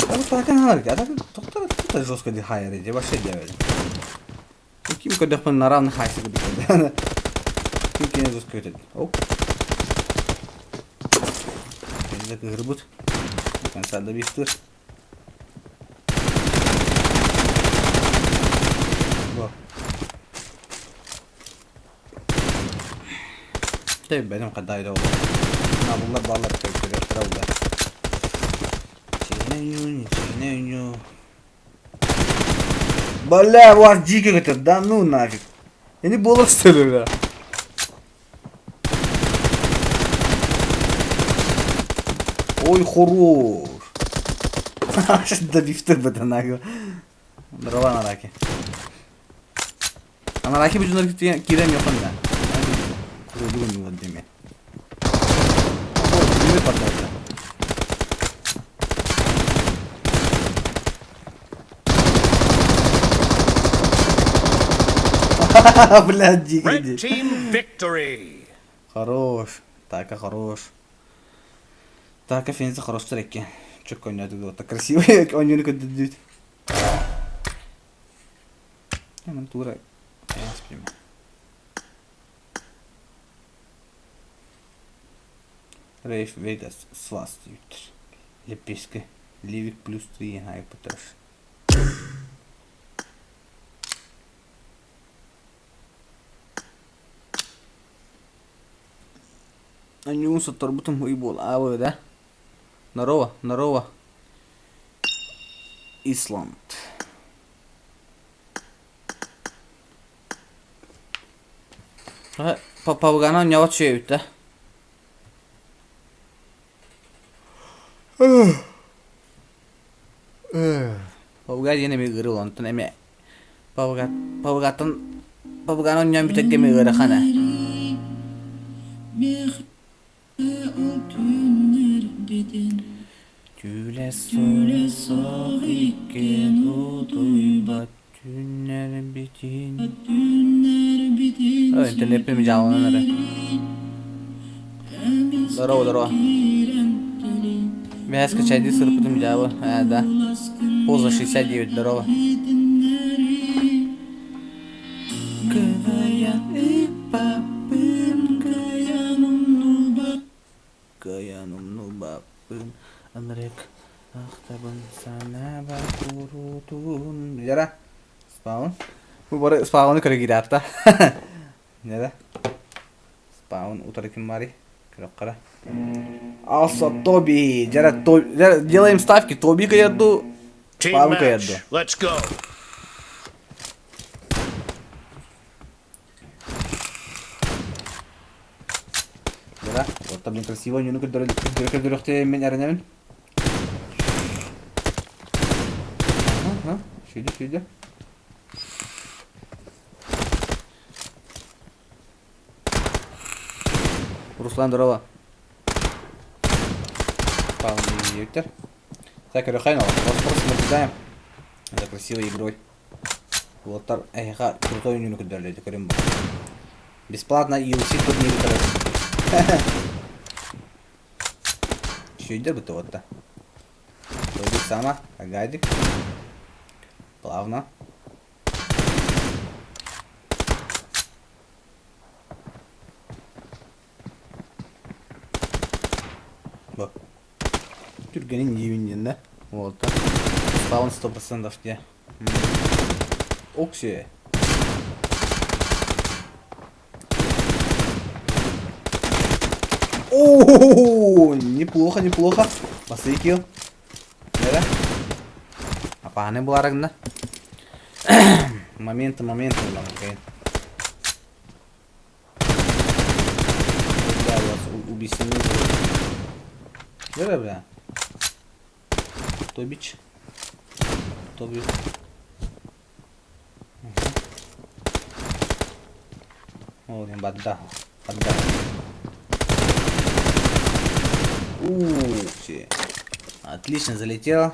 А вот так она а так тоқтар это жестко дихайр иди, вообще делали. Ким көрдөхпүн на равных хайсы курдук. Ким кини жестко өтөд. Оп. Енді кыһырбыт. До конца добивтыр. Бу. Тэйбэтим хаддай да буолла. Набыллар бааллар көрүөхтэрэ буолла. Чигинэ чигинэ Бля, у вас дико это, да ну нафиг. Я не буду что ли, бля. Ой, хорош. Добивтер бата нахуй. Дрова на раке. Анараки бүтүнөр киирэн йохон да. Курдугун вот деме. Деме поддался. Блядь, дико Red team victory. Хорош. Така хорош. Така фензи хорош трекке. Чөк ойнады так красивый ойнуну көдүдүт. Hemen тура айаспайм. Рейф Вегас свас диэбиттэр. Леппиэскэ Ливик плюс 3 хайпытар. Анньуун сотторбутум ый буолаабы да. Здорово, здорово. Исланд. Папагана ньоҕо үчүгэйбит да. Павга диэн эмиэ ыарыы онтон эмиэ Павга Павгаттан Павганы онньоон бүтэргэ эмиэ ыарахан ээ. Түүлэ суох иккиэн утуйбат түүннэрбитин Ой, интернеппин дьааланан эрэ. Здорово, здорово. Мэ скачайдыы сырыппытым дьаабы. Ээ, да. Поза 69, здорово. Кыайан ыппаппын, кыайан умнубаппын, кыайан умнубаппын, ынырык ахтабын санаабар куруутун. Яра, спаун. Бу бары спауны көрө киирээт Нere? Спаун утары ким барый? Көрөххө Алса Тоби. Дьэ, делаем ставки. Тоби кыйарду, Team Спаун кыйарду. match. Let's go. Дьэ, вот блин красиво ньуну көрдөрөхтө мен эрэнэбин. Ага, сюда, сюда. Руслан, здорово. Павел Так, Рюхайнова, просто наблюдаем за красивой игрой. Уолаттар эһиэхэ крутой үнүүнү көрдөрөллөр көрүм бу. Бесплатно UFC турниры көрөр. Сүйдер бутта вот Тобик сама, агадик. Плавно. Бу. Түргэнин диибин диэн да. Уолта. Спаун 100% дии. Окси. О, неплохо, неплохо. Басты килл. Нера. Апааны буларыгна. Моменты, моменты буламын. Да, у вас убийственный. Бля, бля. Тобич. Тоби. Ол диэн барда. Барда. Ух ты. Отлично залетело.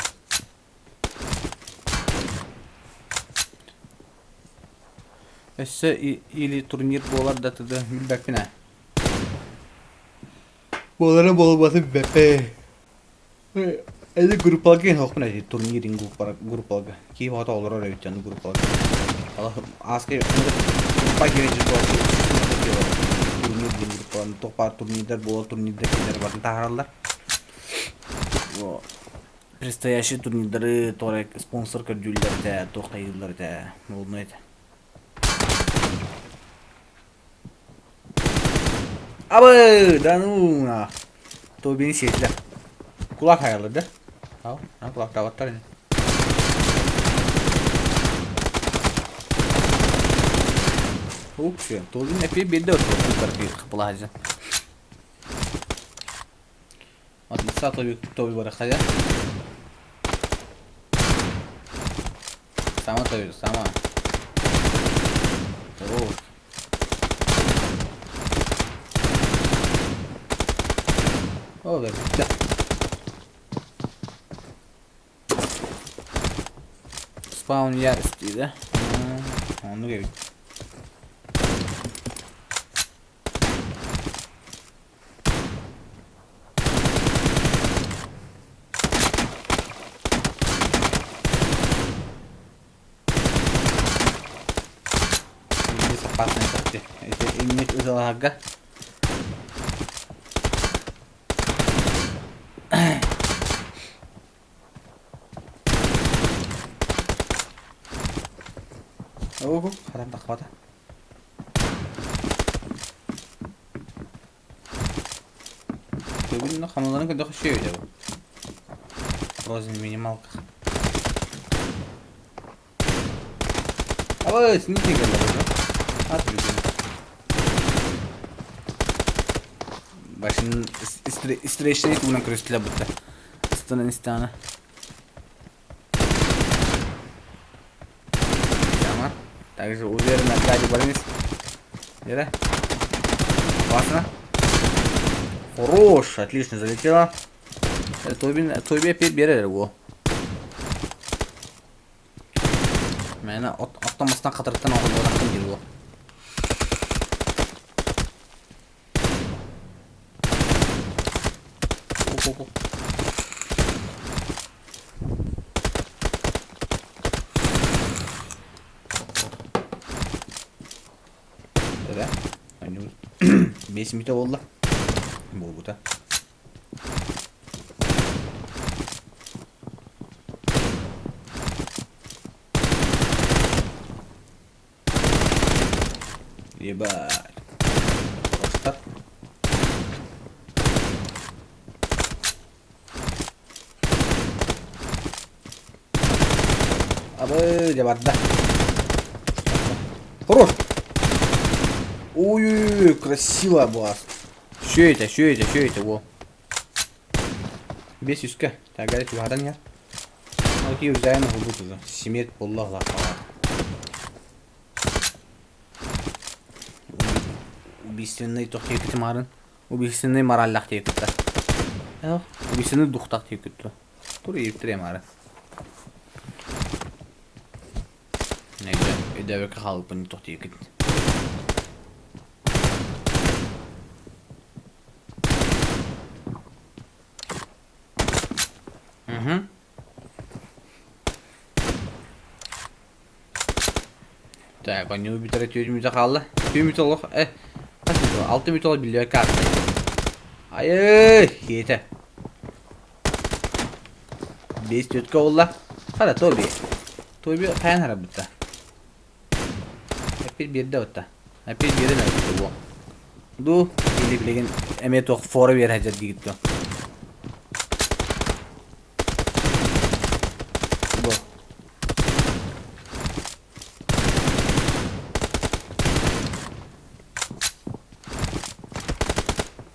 Өссө или турнир буолар да тыды билбэппин ээ. Буолара буолбаты билбэппин. Эли группаларга иһин эти турнирин группаларга. Киев ото олорор эбит дьону группаларга. Ааска группа киирэн турнир диэн группалар туох баар турнирдар буолар турнирдар кинилэр барытын таһаараллар. Предстоящий турнирдары тоҕо спонсор көрдүүллэр этэ, туох хайыыллар этэ, буолунай этэ. Абы, да ну на. Тобини сиэтилэр. Кулак хайалар да? Ау, на кулактаабаттар ини. Ух, Тобин эпи биэрдэ отур хапылаһадьан. Отлица Тоби Тоби барахая. Сама Тоби, сама. Хорош. О, да, да. Спаун ярости, да? Оннук эбит. Безопасный чахчы. Ити инник ыталаһарга. Ого, харам тахпата. Бүгүн хамаларын көрдөх үчүгэй бу. Розин минималка. Абы, сините кэллэ бу. Ат бүгүн. Башын истрещение тугунан көрүстүлэр бутта. Ыстана истана. Тама. Также уверенно сзади больниц. Где? Опасно. Хорош, отлично залетела. Тоби, Тоби опять берер его. Мээнэ оттон мастан хатырыттан оҕолуотахпын диир буо. Эрэ, 5 мүнүүтэ буолла. Буолбута. Ебать. Просто. Абы, дьэ барда. Хорош! Ой-ой-ой, красиво была. Все это, все это, все это, во. Бес үскэ. Так, говорит, угадан иһэр. Окей, узайын уһулбут уже. Смерть буолла Убийственный туох диэбитим аарын. Убийственный мораллаах диэбиттэр. Убийственный духтаах диэбиттэр. Тур ииптириэм аары. Өйдөөбөккө хаалбыппын туох диэбиккит. Угу. Так, оонньуу бүтэрэ түөрт мүнүүтэ хаалла. Түөрт мүнүүтэ олох э хас мүнүүтэ алта мүнүүтэ олох биллибэккэ ааста. Айыы, киһитэ. Биэс түөрткэ буолла. Хара, Тоби. Тоби хайан харабытта. Эппит биэрдэ батта. Эппит биэрэн эрэ буо. Ду, или билигин эмиэ туох фора биэрэ сылдьар диигит дуо? Бу.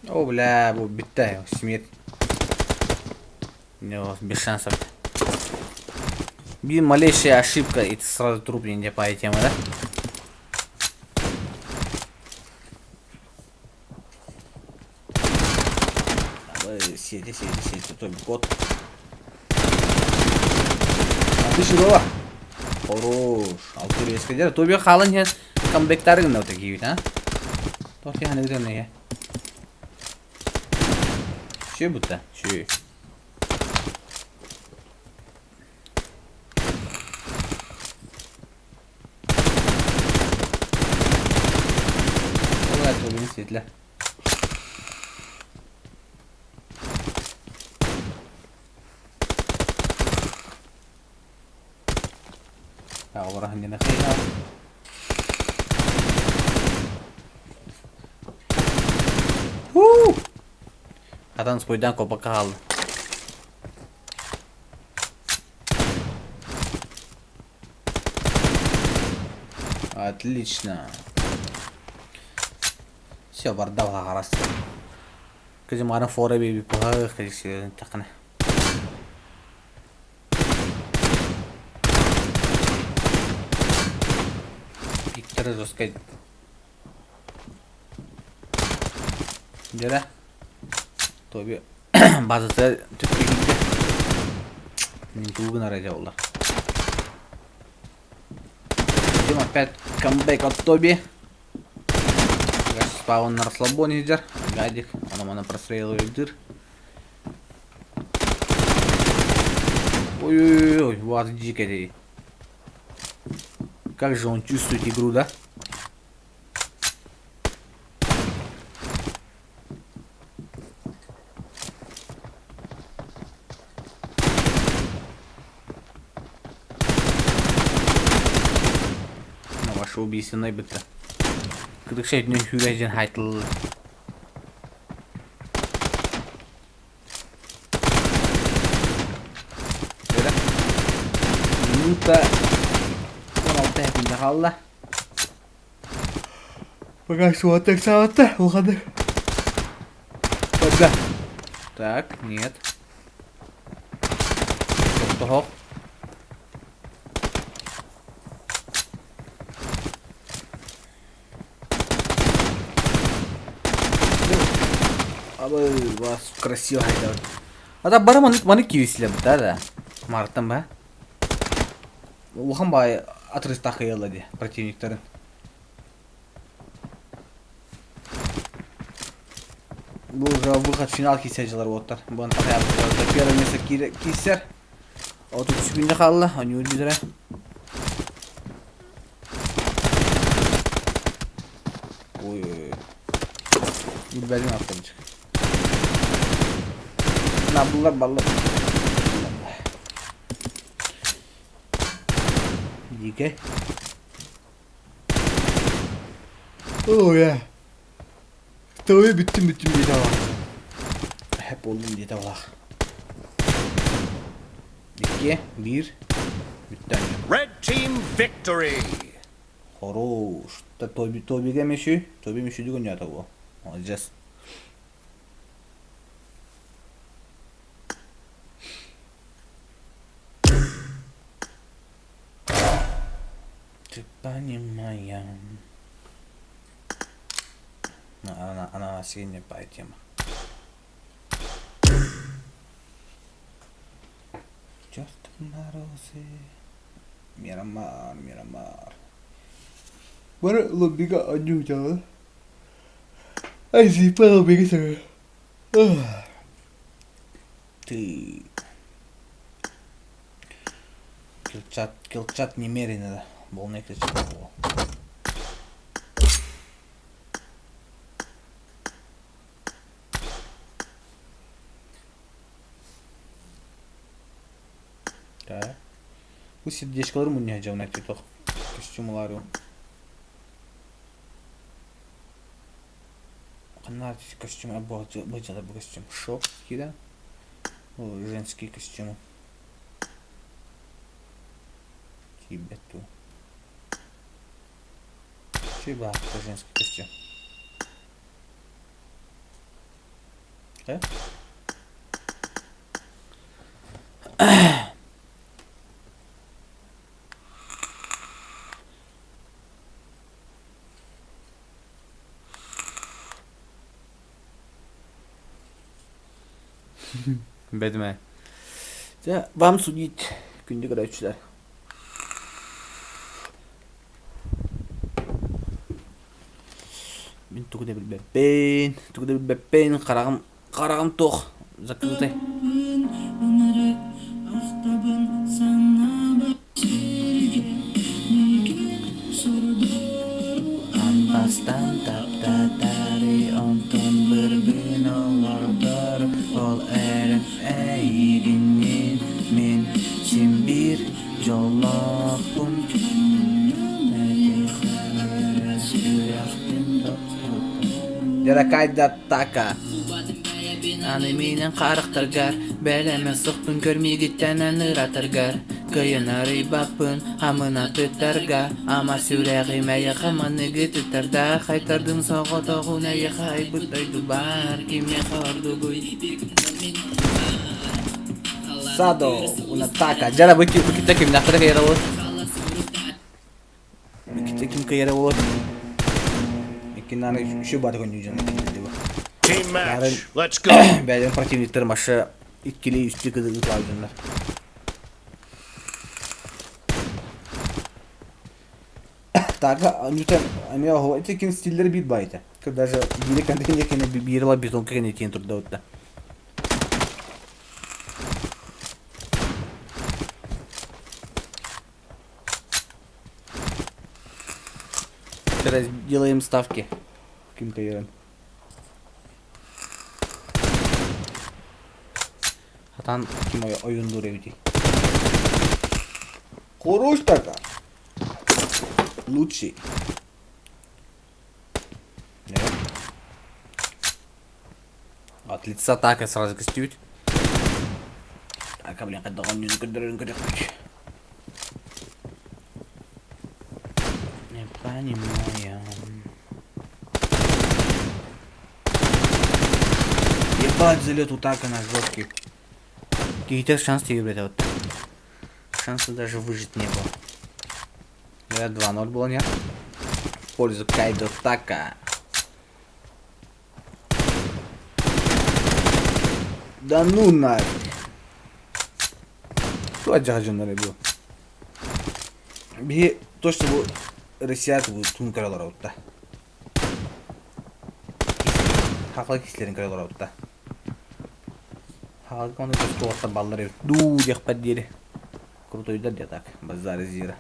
О, бля, бу бүттэ, смерть. Без шансов. Биир малейшая ошибка, и ты сразу труп не по тема, да? Сиди, сиди, сиди, той кот. Отлично было. Хорош. Алтыр ескедер. Тобі қалын хен камбэктары гына өте кейбит, а? Тоқи ханы өте неге? Шүй бұтта, шүй. Олай тобini сетле. Хатан спойдан копакка хаалла. Отлично. Все, барда хараст. Кыжы марын фора бейби пахах тақына. Виктор жесткой. Деді. Тоби базасы түпке киирдэ. Мин тугу гынар этэ буолла. Идем опять камбэк от Тоби. Спаун на расслабоне сидер. Гадик. Он мана прострелил дыр. Ой-ой-ой, вот дико Как же он чувствует игру, да? На ваше убийственное бытта. Кырыкша үтүнэн сүүрэ хайтыл. Минута 16 секунда хаалла. Пока что вот так саатта, улаханнык. Да. Так, нет. Тохтоһох. Абы, вас красиво хайда. Ата бары маны маны киирсилэ да да. Мартан ба. Улахан баай отрывтаах кыйыла дии противниктарын. Бу уже выход в финал киирсэ дьылар уоттар. Бу первое место киирсэр. Отут секунда хаалла, онньуур бүтэрэ. Ой-ой-ой. Билбэтим автомчик. Набыллар баллар. Дике. Ой, я. Тойы бүттүм бүттүм диэтэ балах. Хэп буоллум диэтэ балах. Икки, биир, бүттэ. Red team victory! Хорош. Тоби, Тобиге мүшү, Тоби мүшүдү гөннөөтө бу. Молодец. Ты понимая. Она, она синяя по тема. Черт морозы. Мирамар, Мирамар. Бары лоббига анньуу Ай, зипа лоббига сага. Ты. Килчат, килчат немерено да. Полный килчат буолуо. Так. Бу сердечкалары мунньа дьонно тутуох костюмулары. Ханна костюм бу костюм шоп киирэн. Женские костюмы. Тиийбэт дуу. Үчүгэй баҕайы женский костюм. Э? Бэдимэ. Дьэ, вам судить, күндү көрөөччүлэр. Мин тугу да билбэппин, тугу да билбэппин, хараҕым, хараҕым туох закрытый. Бастан таптатары онтон бырбын олордор ол эрэн эйигиннин мин син биир дьоллоохпун Дьаракайда атака. Аны миинэн харахтаргар бэлэмэ сохпун көрмиигиттэн ыратаргар кыайан арыйбаппын амын атыттарга ама сүрэҕим эйиэхэ маныгы тыттарда хайтардым соҕотоҕун эйиэхэ айбыт дойдубар кимиэхэ ордугуй Садо, унатака. Дьара бу китте кимнахтара кыйара болот. Китте ким кыйара болот. Иккиннары үчү бары көннүү дьон Team match. Let's go. Бэйден противниктер маша иккили үстү кыды ыталар дьоннор. Так, анюта эмиэ оһо ити кин стиллер биир байта. Даже биири контейнер кene биир ла бетонка кene тиен турда утта. Сейчас делаем ставки. Ким кайырын. Хатан ким ойундур эбити. Хорош така. Лучший. Нет. От лица так и сразу костють. Так, блин, Не понимаю. Ебать, залет у така на жесткий. Какие-то шанс тебе, блядь, вот. Шанса даже выжить не было. Говорят, 2-0 было, нет? В пользу Кайдо Така. Да ну нафиг. Кто дьоннор бу? Биһи точно бу Россия бу тун көрөлөр отта. Хақлы кисилерин көрөлөр отта. Хақлы оны көстү баллар эбит. Дуу диэхпэр диэри. Крутойдар де так. Базар зира.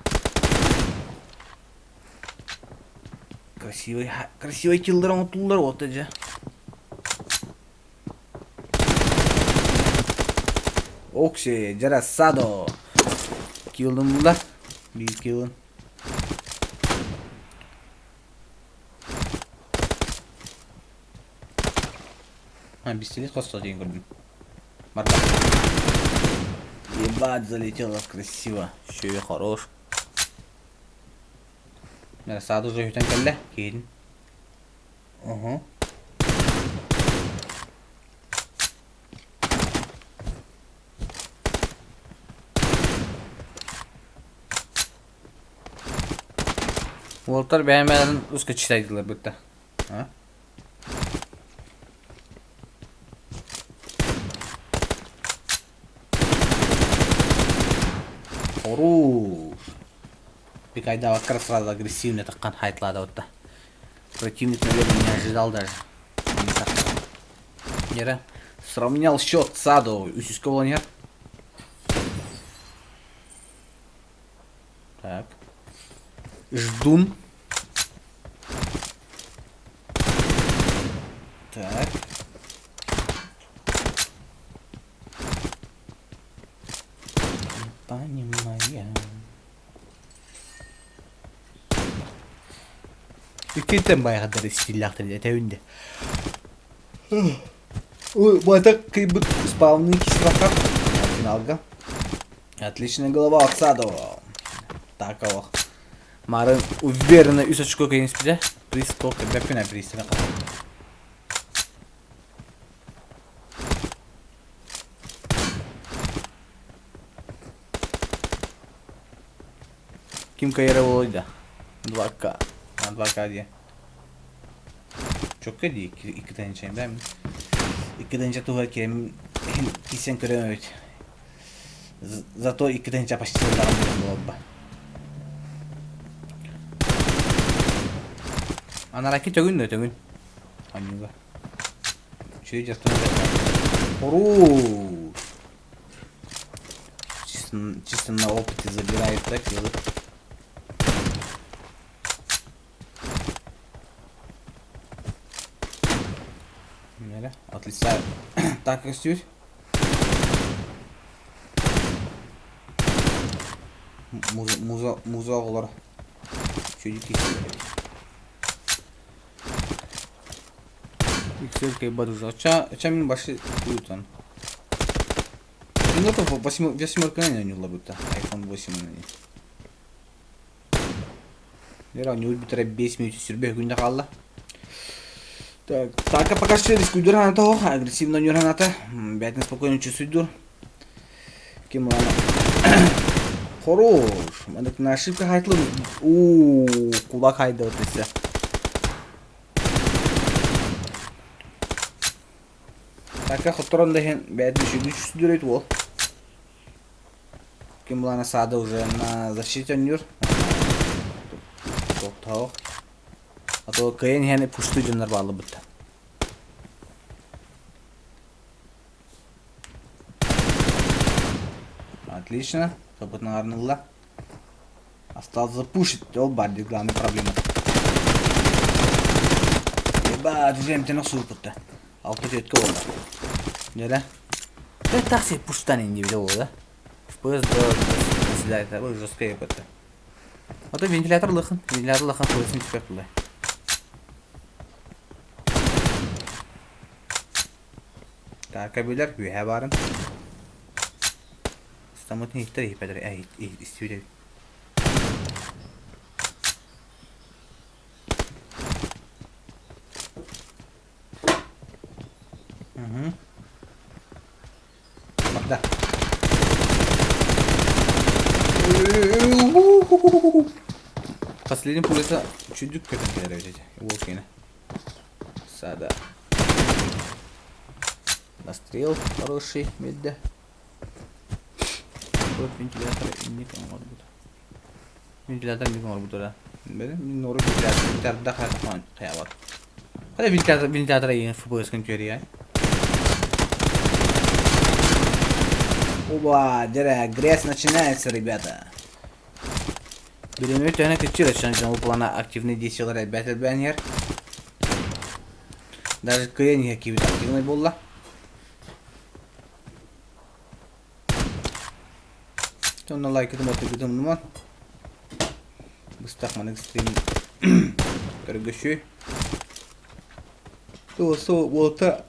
Красивый, красивый киллер оҥотуллар уота дьэ. Окси, дьара Садо. Киллын Биир киллын. А, пистолет хосто деген көрдүм. Барда. Ебать, залетело красиво. Еще и хорош. Саады уже үтэн кэллэ. Киирин. Угу. Уолтар бэйэмэлэрин ускэ читайдылар бытта. А? Хорош. Пикайда как сразу агрессивно таккан хайтлада вот Противник, наверное, не ожидал даже. Нера. Сравнял счет Саду. Үсүскэ нет? Так. Ждун. Так. Не понимаю. Иккитен байҕадар стиллаахтар этэбин де. Ой, это кыйбыт спавны кислота. Финалга. Отличная голова от Садова. Так, ох. Марын уверенно үс очко кыйын Приз сколько? Бэппин приз. Ким кыайара буолуой да? 2К. 2К диye. Чөккө дии 2 тыһыынча да 2 тыһыынча туһугар киирэн киирсэн көрөм эбит. Зато 2 тыһыынча почти ыллаҕым буолба. Анараки төгүн да төгүн. Анньыга. Үчүгэй дьахтар Хорош! Чисто, чисто на опыте забирает, так, делает. Отлично. Так, растет. Муза, муза, муза оҕолор. Чүдү киһи. Иксеркэй барыжа. Ча, ча мин баши туутан. Ну, это восьмерка не лабыта. iPhone 8 не. Лера, не бүтэрэ 5 минут сүрбэ күндэ хаалла. Так, так пока что рискуйдур ханата ох, агрессивно нюр ханата. Бәтин спокойно чувствуйдур. Ким ладно. Хорош. Мандык на ошибка хайтлы. У, кулак хайда вот все. Так, хотторон дehen бәтин шүгү чувствуйдур уол. Ким булана саада уже на защите нюр. Тоқтау. А то кыйын иһэн пустуй дьоннор бааллыбыт. Отлично. Опытно арнылла. Осталось запушить. Ол бар главная проблема. Ебать, уже эмтен охсууппутта. Алта четко болла. Нере? Да так себе пуштан инди биле да? FPS до проседает, ой, жестко ебать. А то вентилятор лыхын, вентилятор лыхын FPS түспэт булай. Так, кабелер үһэ барын. Стамытын иһиттер иһиппэтэр, э, истибит Угу. Барда. Последний пулята чудик көтөн кэлэр эбит этэ. Уол киэнэ. Сада. Настрел хороший медде. Вот вентилятор инник оҥорбут. Вентилятор инник оҥорбут да. Мин нору вентилятор да хайабат. Хайа вентилятор вентилятор эйигин FPS-кын түөрүйэ. Оба, дерэ, грязь начинается, ребята. Биремет төһөнө кыччыр өчен дьон плана активный действиялар элбэт элбээн иһэр. Даже кыайан иһэ киирбит активный буолла. Онно лайкытым отыгытым умнуман. Быстах маннык стрим көргөшүй. Туосу уолта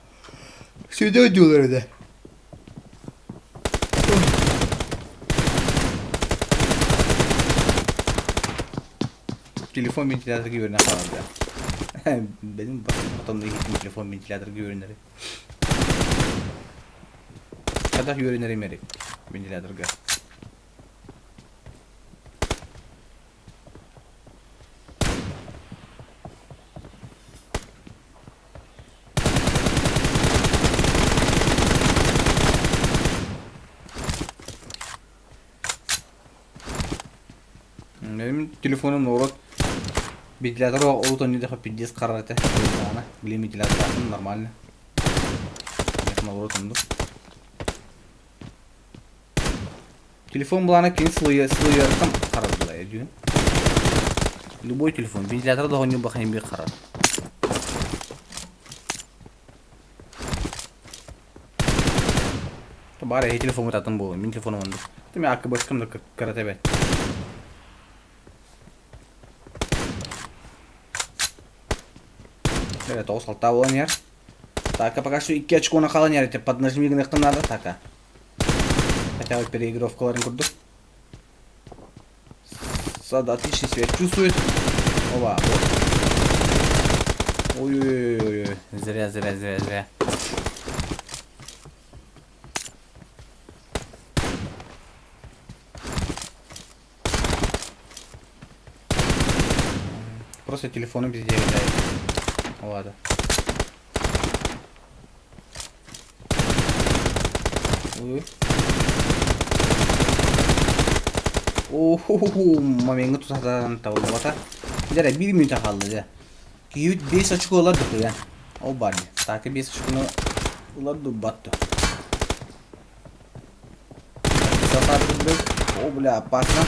сүдө дьулар этэ. Телефон вентиляторга үөрэнэ хаалар да. Benim потом иһитим телефон вентиляторга үөрэнэри. Хайдах үөрэнэрим эрик вентиляторга. Benim телефоным наоборот вентилятор олутан диэхэ пиздец харар этэ. Билим вентилятор нормально. Наоборот оннук. Телефон былаана кини сылыйа сылыйарыттан харар былай дьүһүн. Любой телефон вентилятор да оонньуу бахайын биир харар. Баар эһи телефоммут атын буолуо. Мин телефоным оннук. Мин АКБшкам да кырата эбээт. Бэрэ 9-6 буолан иһэр. Така пока что 2 очконы хаалан иһэр. Поднажми гыныаххын наада така. Хотя бы переигровкаларын курдук. Сада отлично себя чувствует. Оба. Ой-ой-ой-ой. Зря, зря, зря, зря. Просто телефону везде видать. Ладно. Ой. О-хо-хо-хо, момеҥҥа тутатан табыллыбата. Дьэ, биир мүнүүтэ хаалла дьэ. Киһибит 5 очко ылар да Ол бар дии. Так, 5 очкону ылар дуббат да. О, бля, опасно.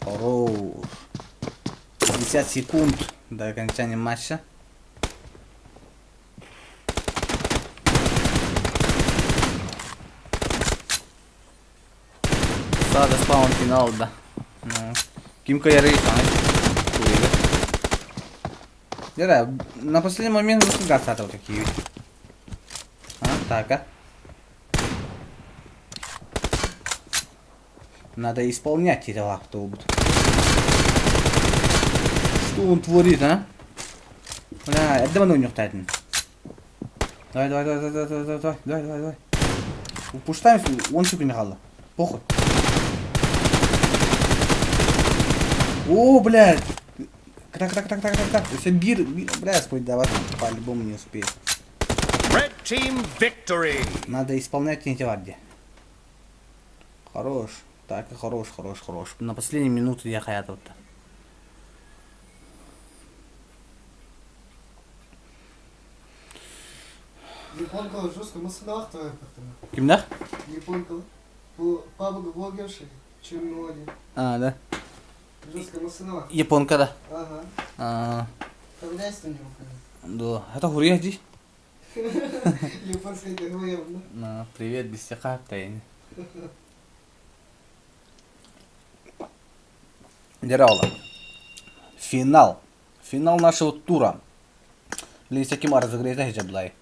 Хорош. 50 секунд до окончания матча. Сада спаун финал, да. Ну, Ким кыайарый Дера, на последний момент высыгаться вот такие. А, так, а? Надо исполнять эти автобус. Что он творит, а? Бля, это давно не Давай, давай, давай, давай, давай, давай, давай, давай, давай. Упустаем, он сука не хала. Похуй. О, блядь. Так, так, так, так, так, так. Все бир, бир, бля, спой давать по-любому не успею. Red team victory. Надо исполнять не гвардии. Хорош. Так, хорош, хорош, хорош. На последней минуте я хаятов-то. Японка жестко масынаах тоойпаттана. Кимнэх? Японка. Бу PUBG блогерши Черноди. А, да. Жестко масынаах. Японка да. Ага. А, Хозяйство не выходит. да. Это хурья дии. Японская героя. На, привет, без тайны. Дераула. Финал. Финал нашего тура. Лиса Кимар разогрета хиджаблай.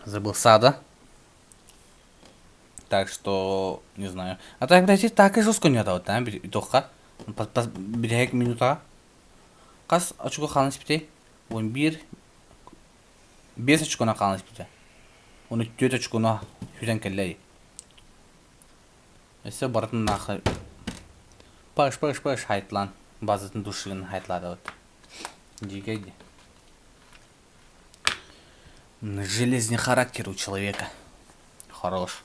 Забыл сада. Так что, не знаю. А так, блядь, так и жестко не вот, там, тоққа. Бирэк минута. Хас очко хаалан испитий? 11 5 очкона хаалан испитэ. Оны 4 очкону сүтэн кэллэй. Өссө барытын нахы паш паш паш хайтлан базатын душыгын хайтлады вот. Дикий Железный характер у человека. Хорош.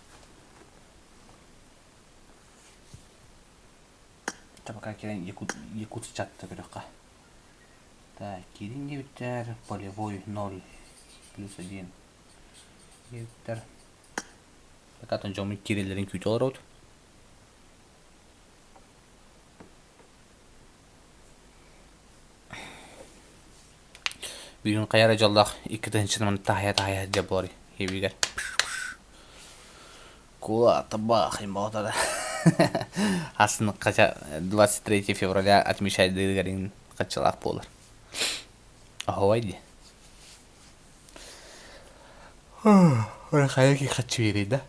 Это пока кирен якут якут чатта көрөххө. Так, кирин диэбиттэр полевой 0 плюс 1 диэбиттэр. Пока дьоммут киирэллэрин күүтэ олоробут. Бүгүн хайа эрэ дьоллоох икки тыһыынчаны таһыйа-таһыйа сылдьар буолар иһибигэр. Кула табах им боҕотара. Асын хача 23 февраля отмечайдыырыгар хаччалаах буолар. Оһуобай дии. Хайа ки хаччы биэрий да?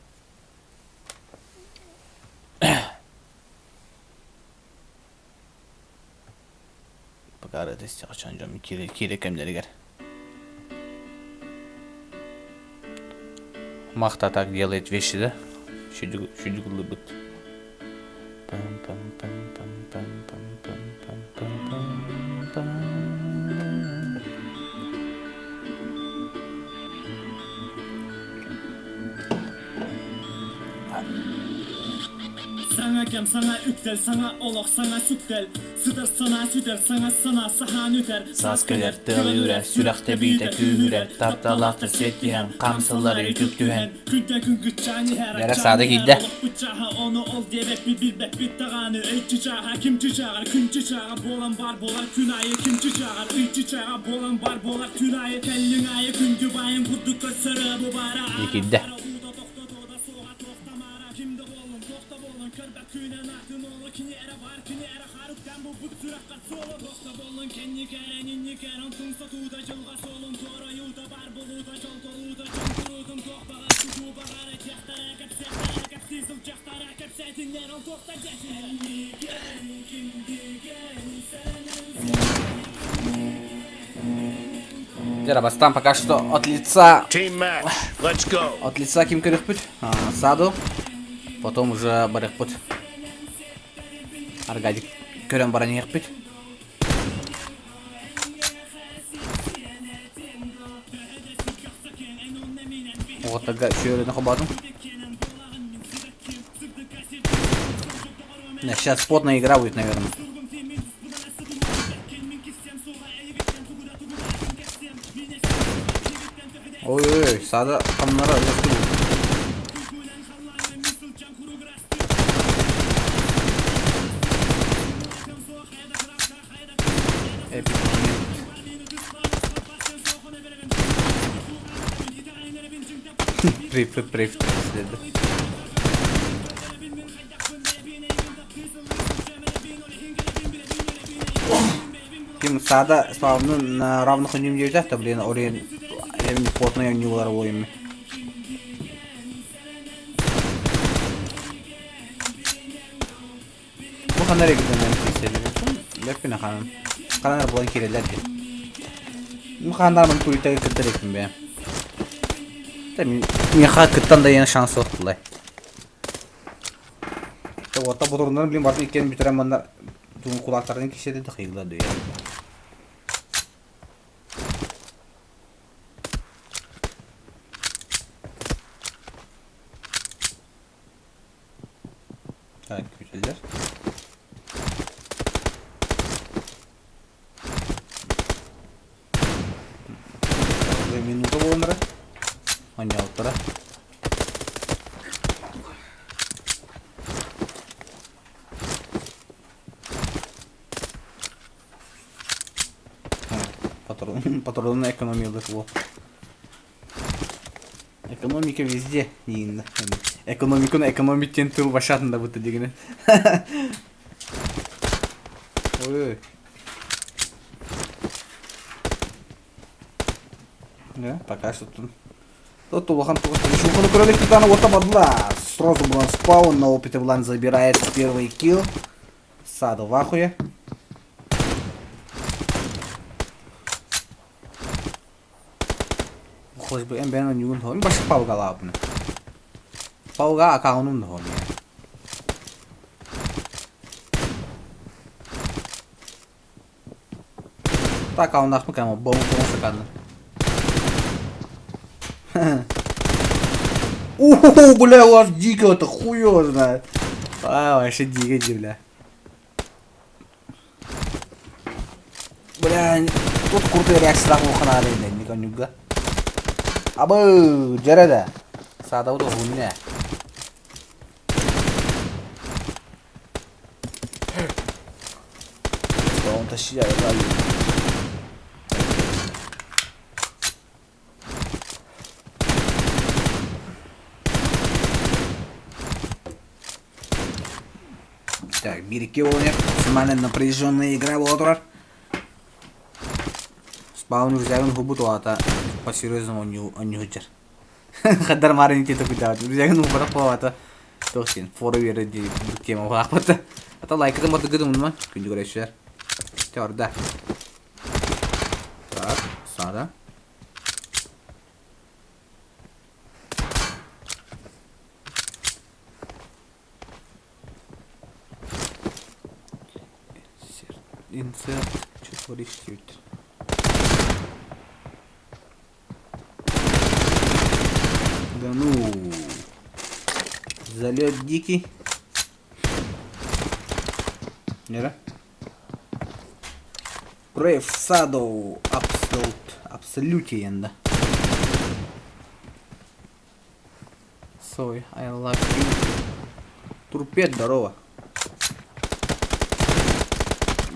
Пока арыт дьон киирэ кэмнэригэр. Махта так делает вещи, да? Шүдүк ыллыбыт. Пам пам пам пам пам пам пам пам пам пам пам. Саҥа кэм, саҥа үктэл, саҥа олох, саҥа сүктэл Сытар санаа сүтэр, саҥа санаа саһаан үтэр Саас кэлэр, тыал үрэр, сүрэх тэбиитэ күүһүрэр, тапталаахтар сиэттиһэн, хамсаллар үтүктүһэн. Күнтэн күн кыччаан иһэр, Бэрэ аччаан саада иһэр киирдэ. Олохпут чааһа, ону ол диэбэппит, билбэппит даҕаны Өй чычааҕа, ким чычааҕар, күн чычааҕа буолан баар буолар Күн аайы ким чычааҕар, ый чычааҕа буолан баар буолар Күн аайы кэллиҥ аайы күндү баайын курдук көрсөрө Бу баара Дьэ киирдэ. аара уута тохтотуода суоҕа туох да маара Ким да буоллун, туох да буоллун, көрбөт күнэн атын уолу Кини эрэ баар, кини эрэ хаар үктэн булбут сүрэххэ суолу Туох да буоллун, кэнникэрэн, инникэрэн, тумса туута дьылҕа суолун туорайуута бар булуута дьол толуута дьон туруутун туох баҕар тутуу баҕар этиэхтэрэ кэпсиэхтэрэ кэпсии сылдьахтара кэпсээтиннэр ол туох да Дьэ, бастаан пока что от лица Team match. Let's go. от лица ким көрүөхпүт? Саду. Потом уже барыахпыт. Аргадик. көрөн баран иһиэхпит. Уоттарга сүөрүнү хобоотум. Сейчас плотная игра будет, наверное. Ой-ой-ой, сада хамнара жестко будет. Epic moment. Прив, прив, dedi. Ким саада славны на равных үнүм диэбитэ, блин, орен плотно ойнуулар буойум. Бу ханна эрэ гынан киирсэллэр. Лэппинэ ханым. Ханан эрэ булан киирэллэр дии. Мин хааннаармын туйтага кыттар эбиппин бэйэм. Миэхэ кыттан да шанс суох булай. Уотта ботуруннарын блин бартын иккиэн бүтэрэн манна тугун кулаактарын кисиэдэ да хайыылар дуйа. Так, күүтэллэр. Минута буолан эрэ. Манньаабыттара. Патрон, патронная экономия уол. Экономика везде диигин да. Экономиканы экономить диэн тыл башатын да бытта дигини. Ой. Да, пока что тут. Тут улахан тугу көрөлік титаны ота бадла. Сразу булан спаун на опыте булан забирает первый килл. Саду в ахуе. Хоть бы эн ньугун хоми баш паугалаапна. Пауга акаунун хоми. Та аккаунтаахпын кэм бом бом саканна. О, бля, у вас дико это хуй его знает. А, вообще дико, ди, бля. Бля, тут крутые реакциялар буолуохха наада инник онньуга. Абы, дьэрэ да. Саадабыт уһунне. Он тащи, Так, биир-икки буолан максимально напряженная игра буола турар. Спаун рюкзагын уһулбут уота по-серьезному онньуһучар. Хаддар маарын ити токуйдаабыт. Рюкзагын уһулбатах буолаата туох диэн фора үөрэ дии тема уһаахпыта. Ата лайкытын батыгытын умнуман күндү көрөөччүлэр. Чорда. Так, сада. Insert что творишь Да ну. Залет дикий. Не Brave Shadow Absolute Absolute енді. Sorry, I love you. Турпет, здорово.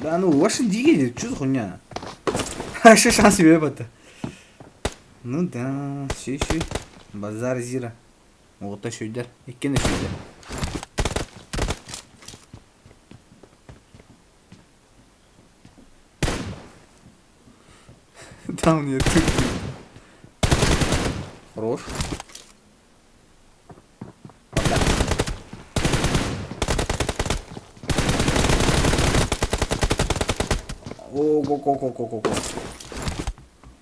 Да ну, ваши дикие, что за хуйня? Вообще шанс это. Ну да, щи щи. Базар зира. Вот еще идер. Иккин еще идер. Там нет. Хорош. Вода. Ого-го-го-го-го.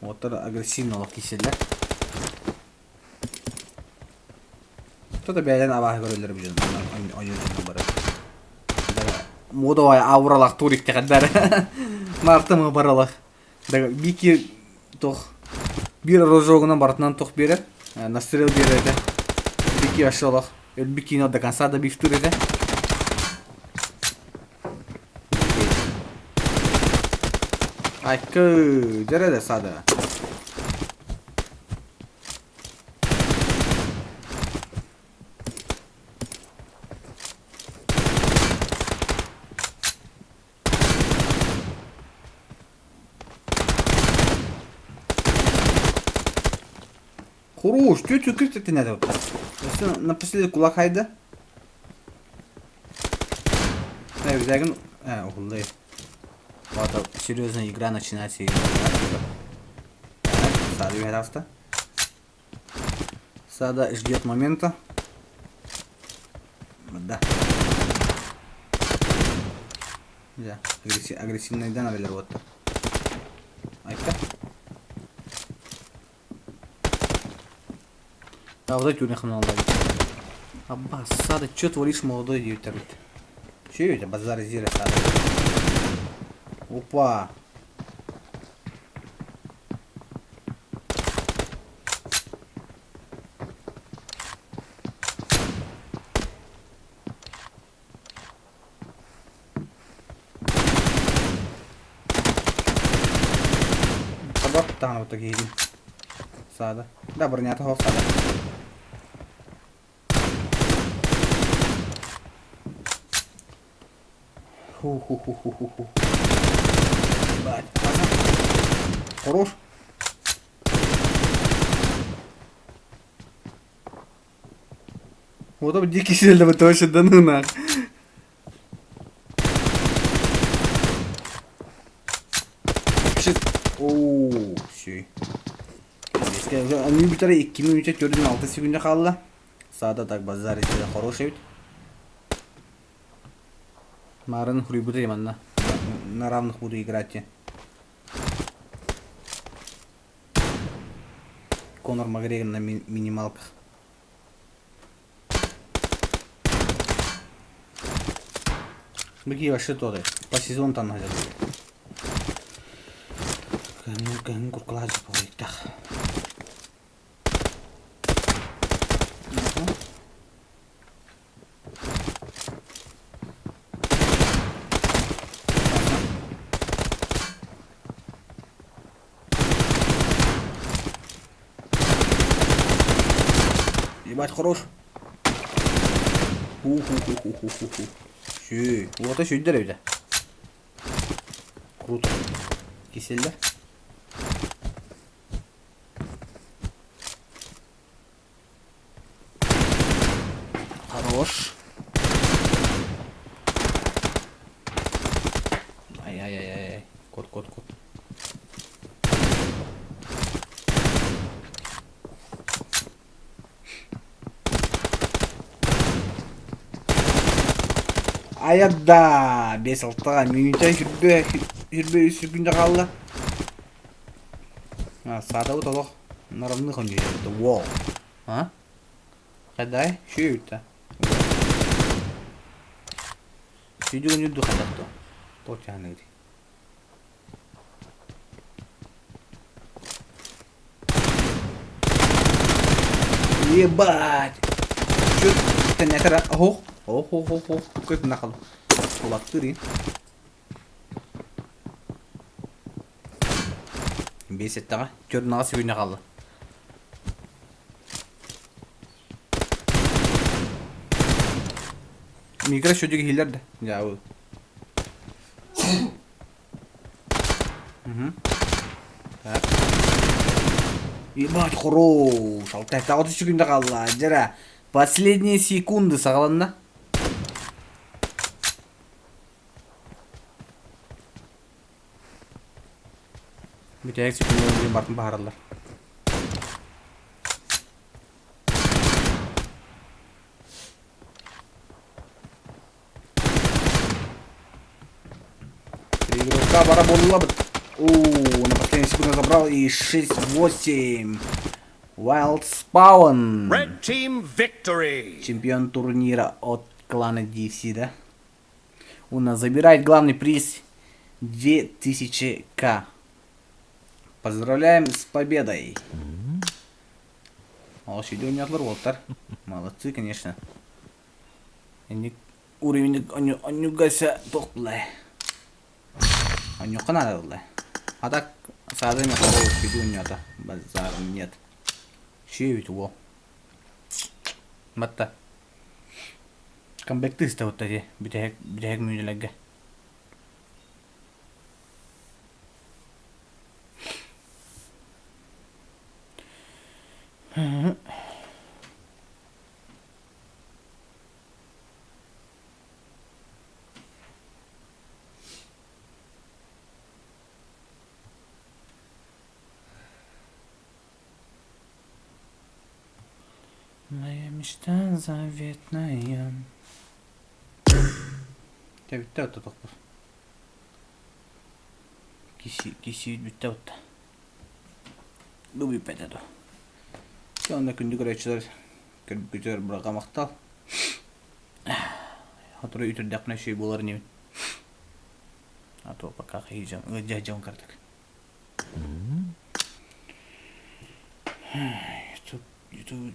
Вот это агрессивно киселлэр. Кто-то бэйэлэн абааһы көрөллөр бу дьон ойуурдун бары. Модовай ауралах турик тэҕэрдэр. Мартымы баралах. Бики тох биир рожогунан барытынан тох биэрэр. Настрел биэрэр этэ. Бики ашолох. Өлбүт до конца добивтур этэ. Айкы, дьэрэ да сада. Хорош, тетю кыртытын это. Напоследок кулак хайда. Взягин, угуллай. Вот серьезная игра начинается. Так, сада пожалуйста. Сада ждет момента. Да. Да, агрессивный да, наверное, вот. Айка. А вот эти у них много. Аббас, Сада, что творишь, молодой девятер? Че это, базар зира, Сада? Опа! Табак вот такие. Сада. Да, броня того сада. Ху-ху-ху-ху-ху. Бать. Хорош. Вот там дикий сильно точно, да ну нах. Ооо, все. Они бүтәрі 2 минута 4 6 секунда қалды. Сада так базар хороший ведь. Марын хуйбута манна. На равных буду играть. Конор Макгрегор на ми минималках. Быки вообще тоже. По сезону там надо. Кәһін куркалаажы поҕуйуктах. Ебать, хорош. Ху-ху-ху-ху-ху-ху. Шүй, вот еще деревья. Круто. Киселлер. Хорош. Ай-яй-яй-яй. Кот, кот, кот. Айада! Бес алтыға минута хүрбе хүрбе үс секунда қалды. А, сада вот олох на равных он идет. Вол. А? Хадай, шүйті. Сүйдігін үрді хадақты. Тоқ жағын Ебать! Чё ты не тара? Ох, ох, ох, ох, ох, как нахал. Кулактыры. Бесит тага. Чё на сегодня қалды. Микро счетчик хилерді. Я вот. Угу. Так. Ебать, хорош. Алтай, 30 секунда қалды. Жара. Последние секунды сағаланна. Бүтәйік секунда бартын бахаралар. Три игрока бара буолла. О, на последней секунде забрал и 6-8. Wild Spawn. Red team victory. Чемпион турнира от клана DFC, да? Уонна забирает главный приз 2000К. Поздравляем с победой! Ол сиди оонньоотулар уолаттар. Молодцы, конечно. Инник уровень онньугаса тохтулай. Онньукка надо было. А так саада не холол сиди оонньоото. Базар нет. Шиэбит уол. Батта. Камбэктыы сытабыт ити бүтэһик бүтэһик мүнүүтэлэргэ. Моя мечта заветная. Дьэ бүттэ отто тохпут. Киси киси бүттэ отто. Бу бүппэтэ дуо. Дьэ онно күндү көрөөччүлэр көрбүтүгэр быраҕа махтал. Сотору үтүрдэхпинэ үчүгэй буолар инибин. А то пока хиижам, ыалдьа дьон картык. Ютуб, Ютуб.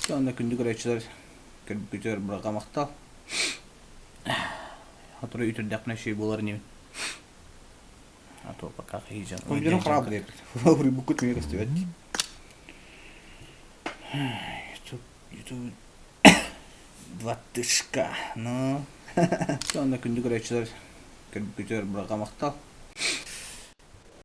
Дьэ, онно күндү көрөөччүлэр көрбүтүгэр быраҕа махтал. Сотору үтүрдэхпинэ үчүгэй буолар инибин. А то пока хиижам. Компьютерым хараабы диэбит. Уруйбуккут миэ көстүбэт. Ютуб, Ютуб. Двадцатышка. Ну. Дьэ, онно күндү көрөөччүлэр көрбүтүгэр быраҕа махтал.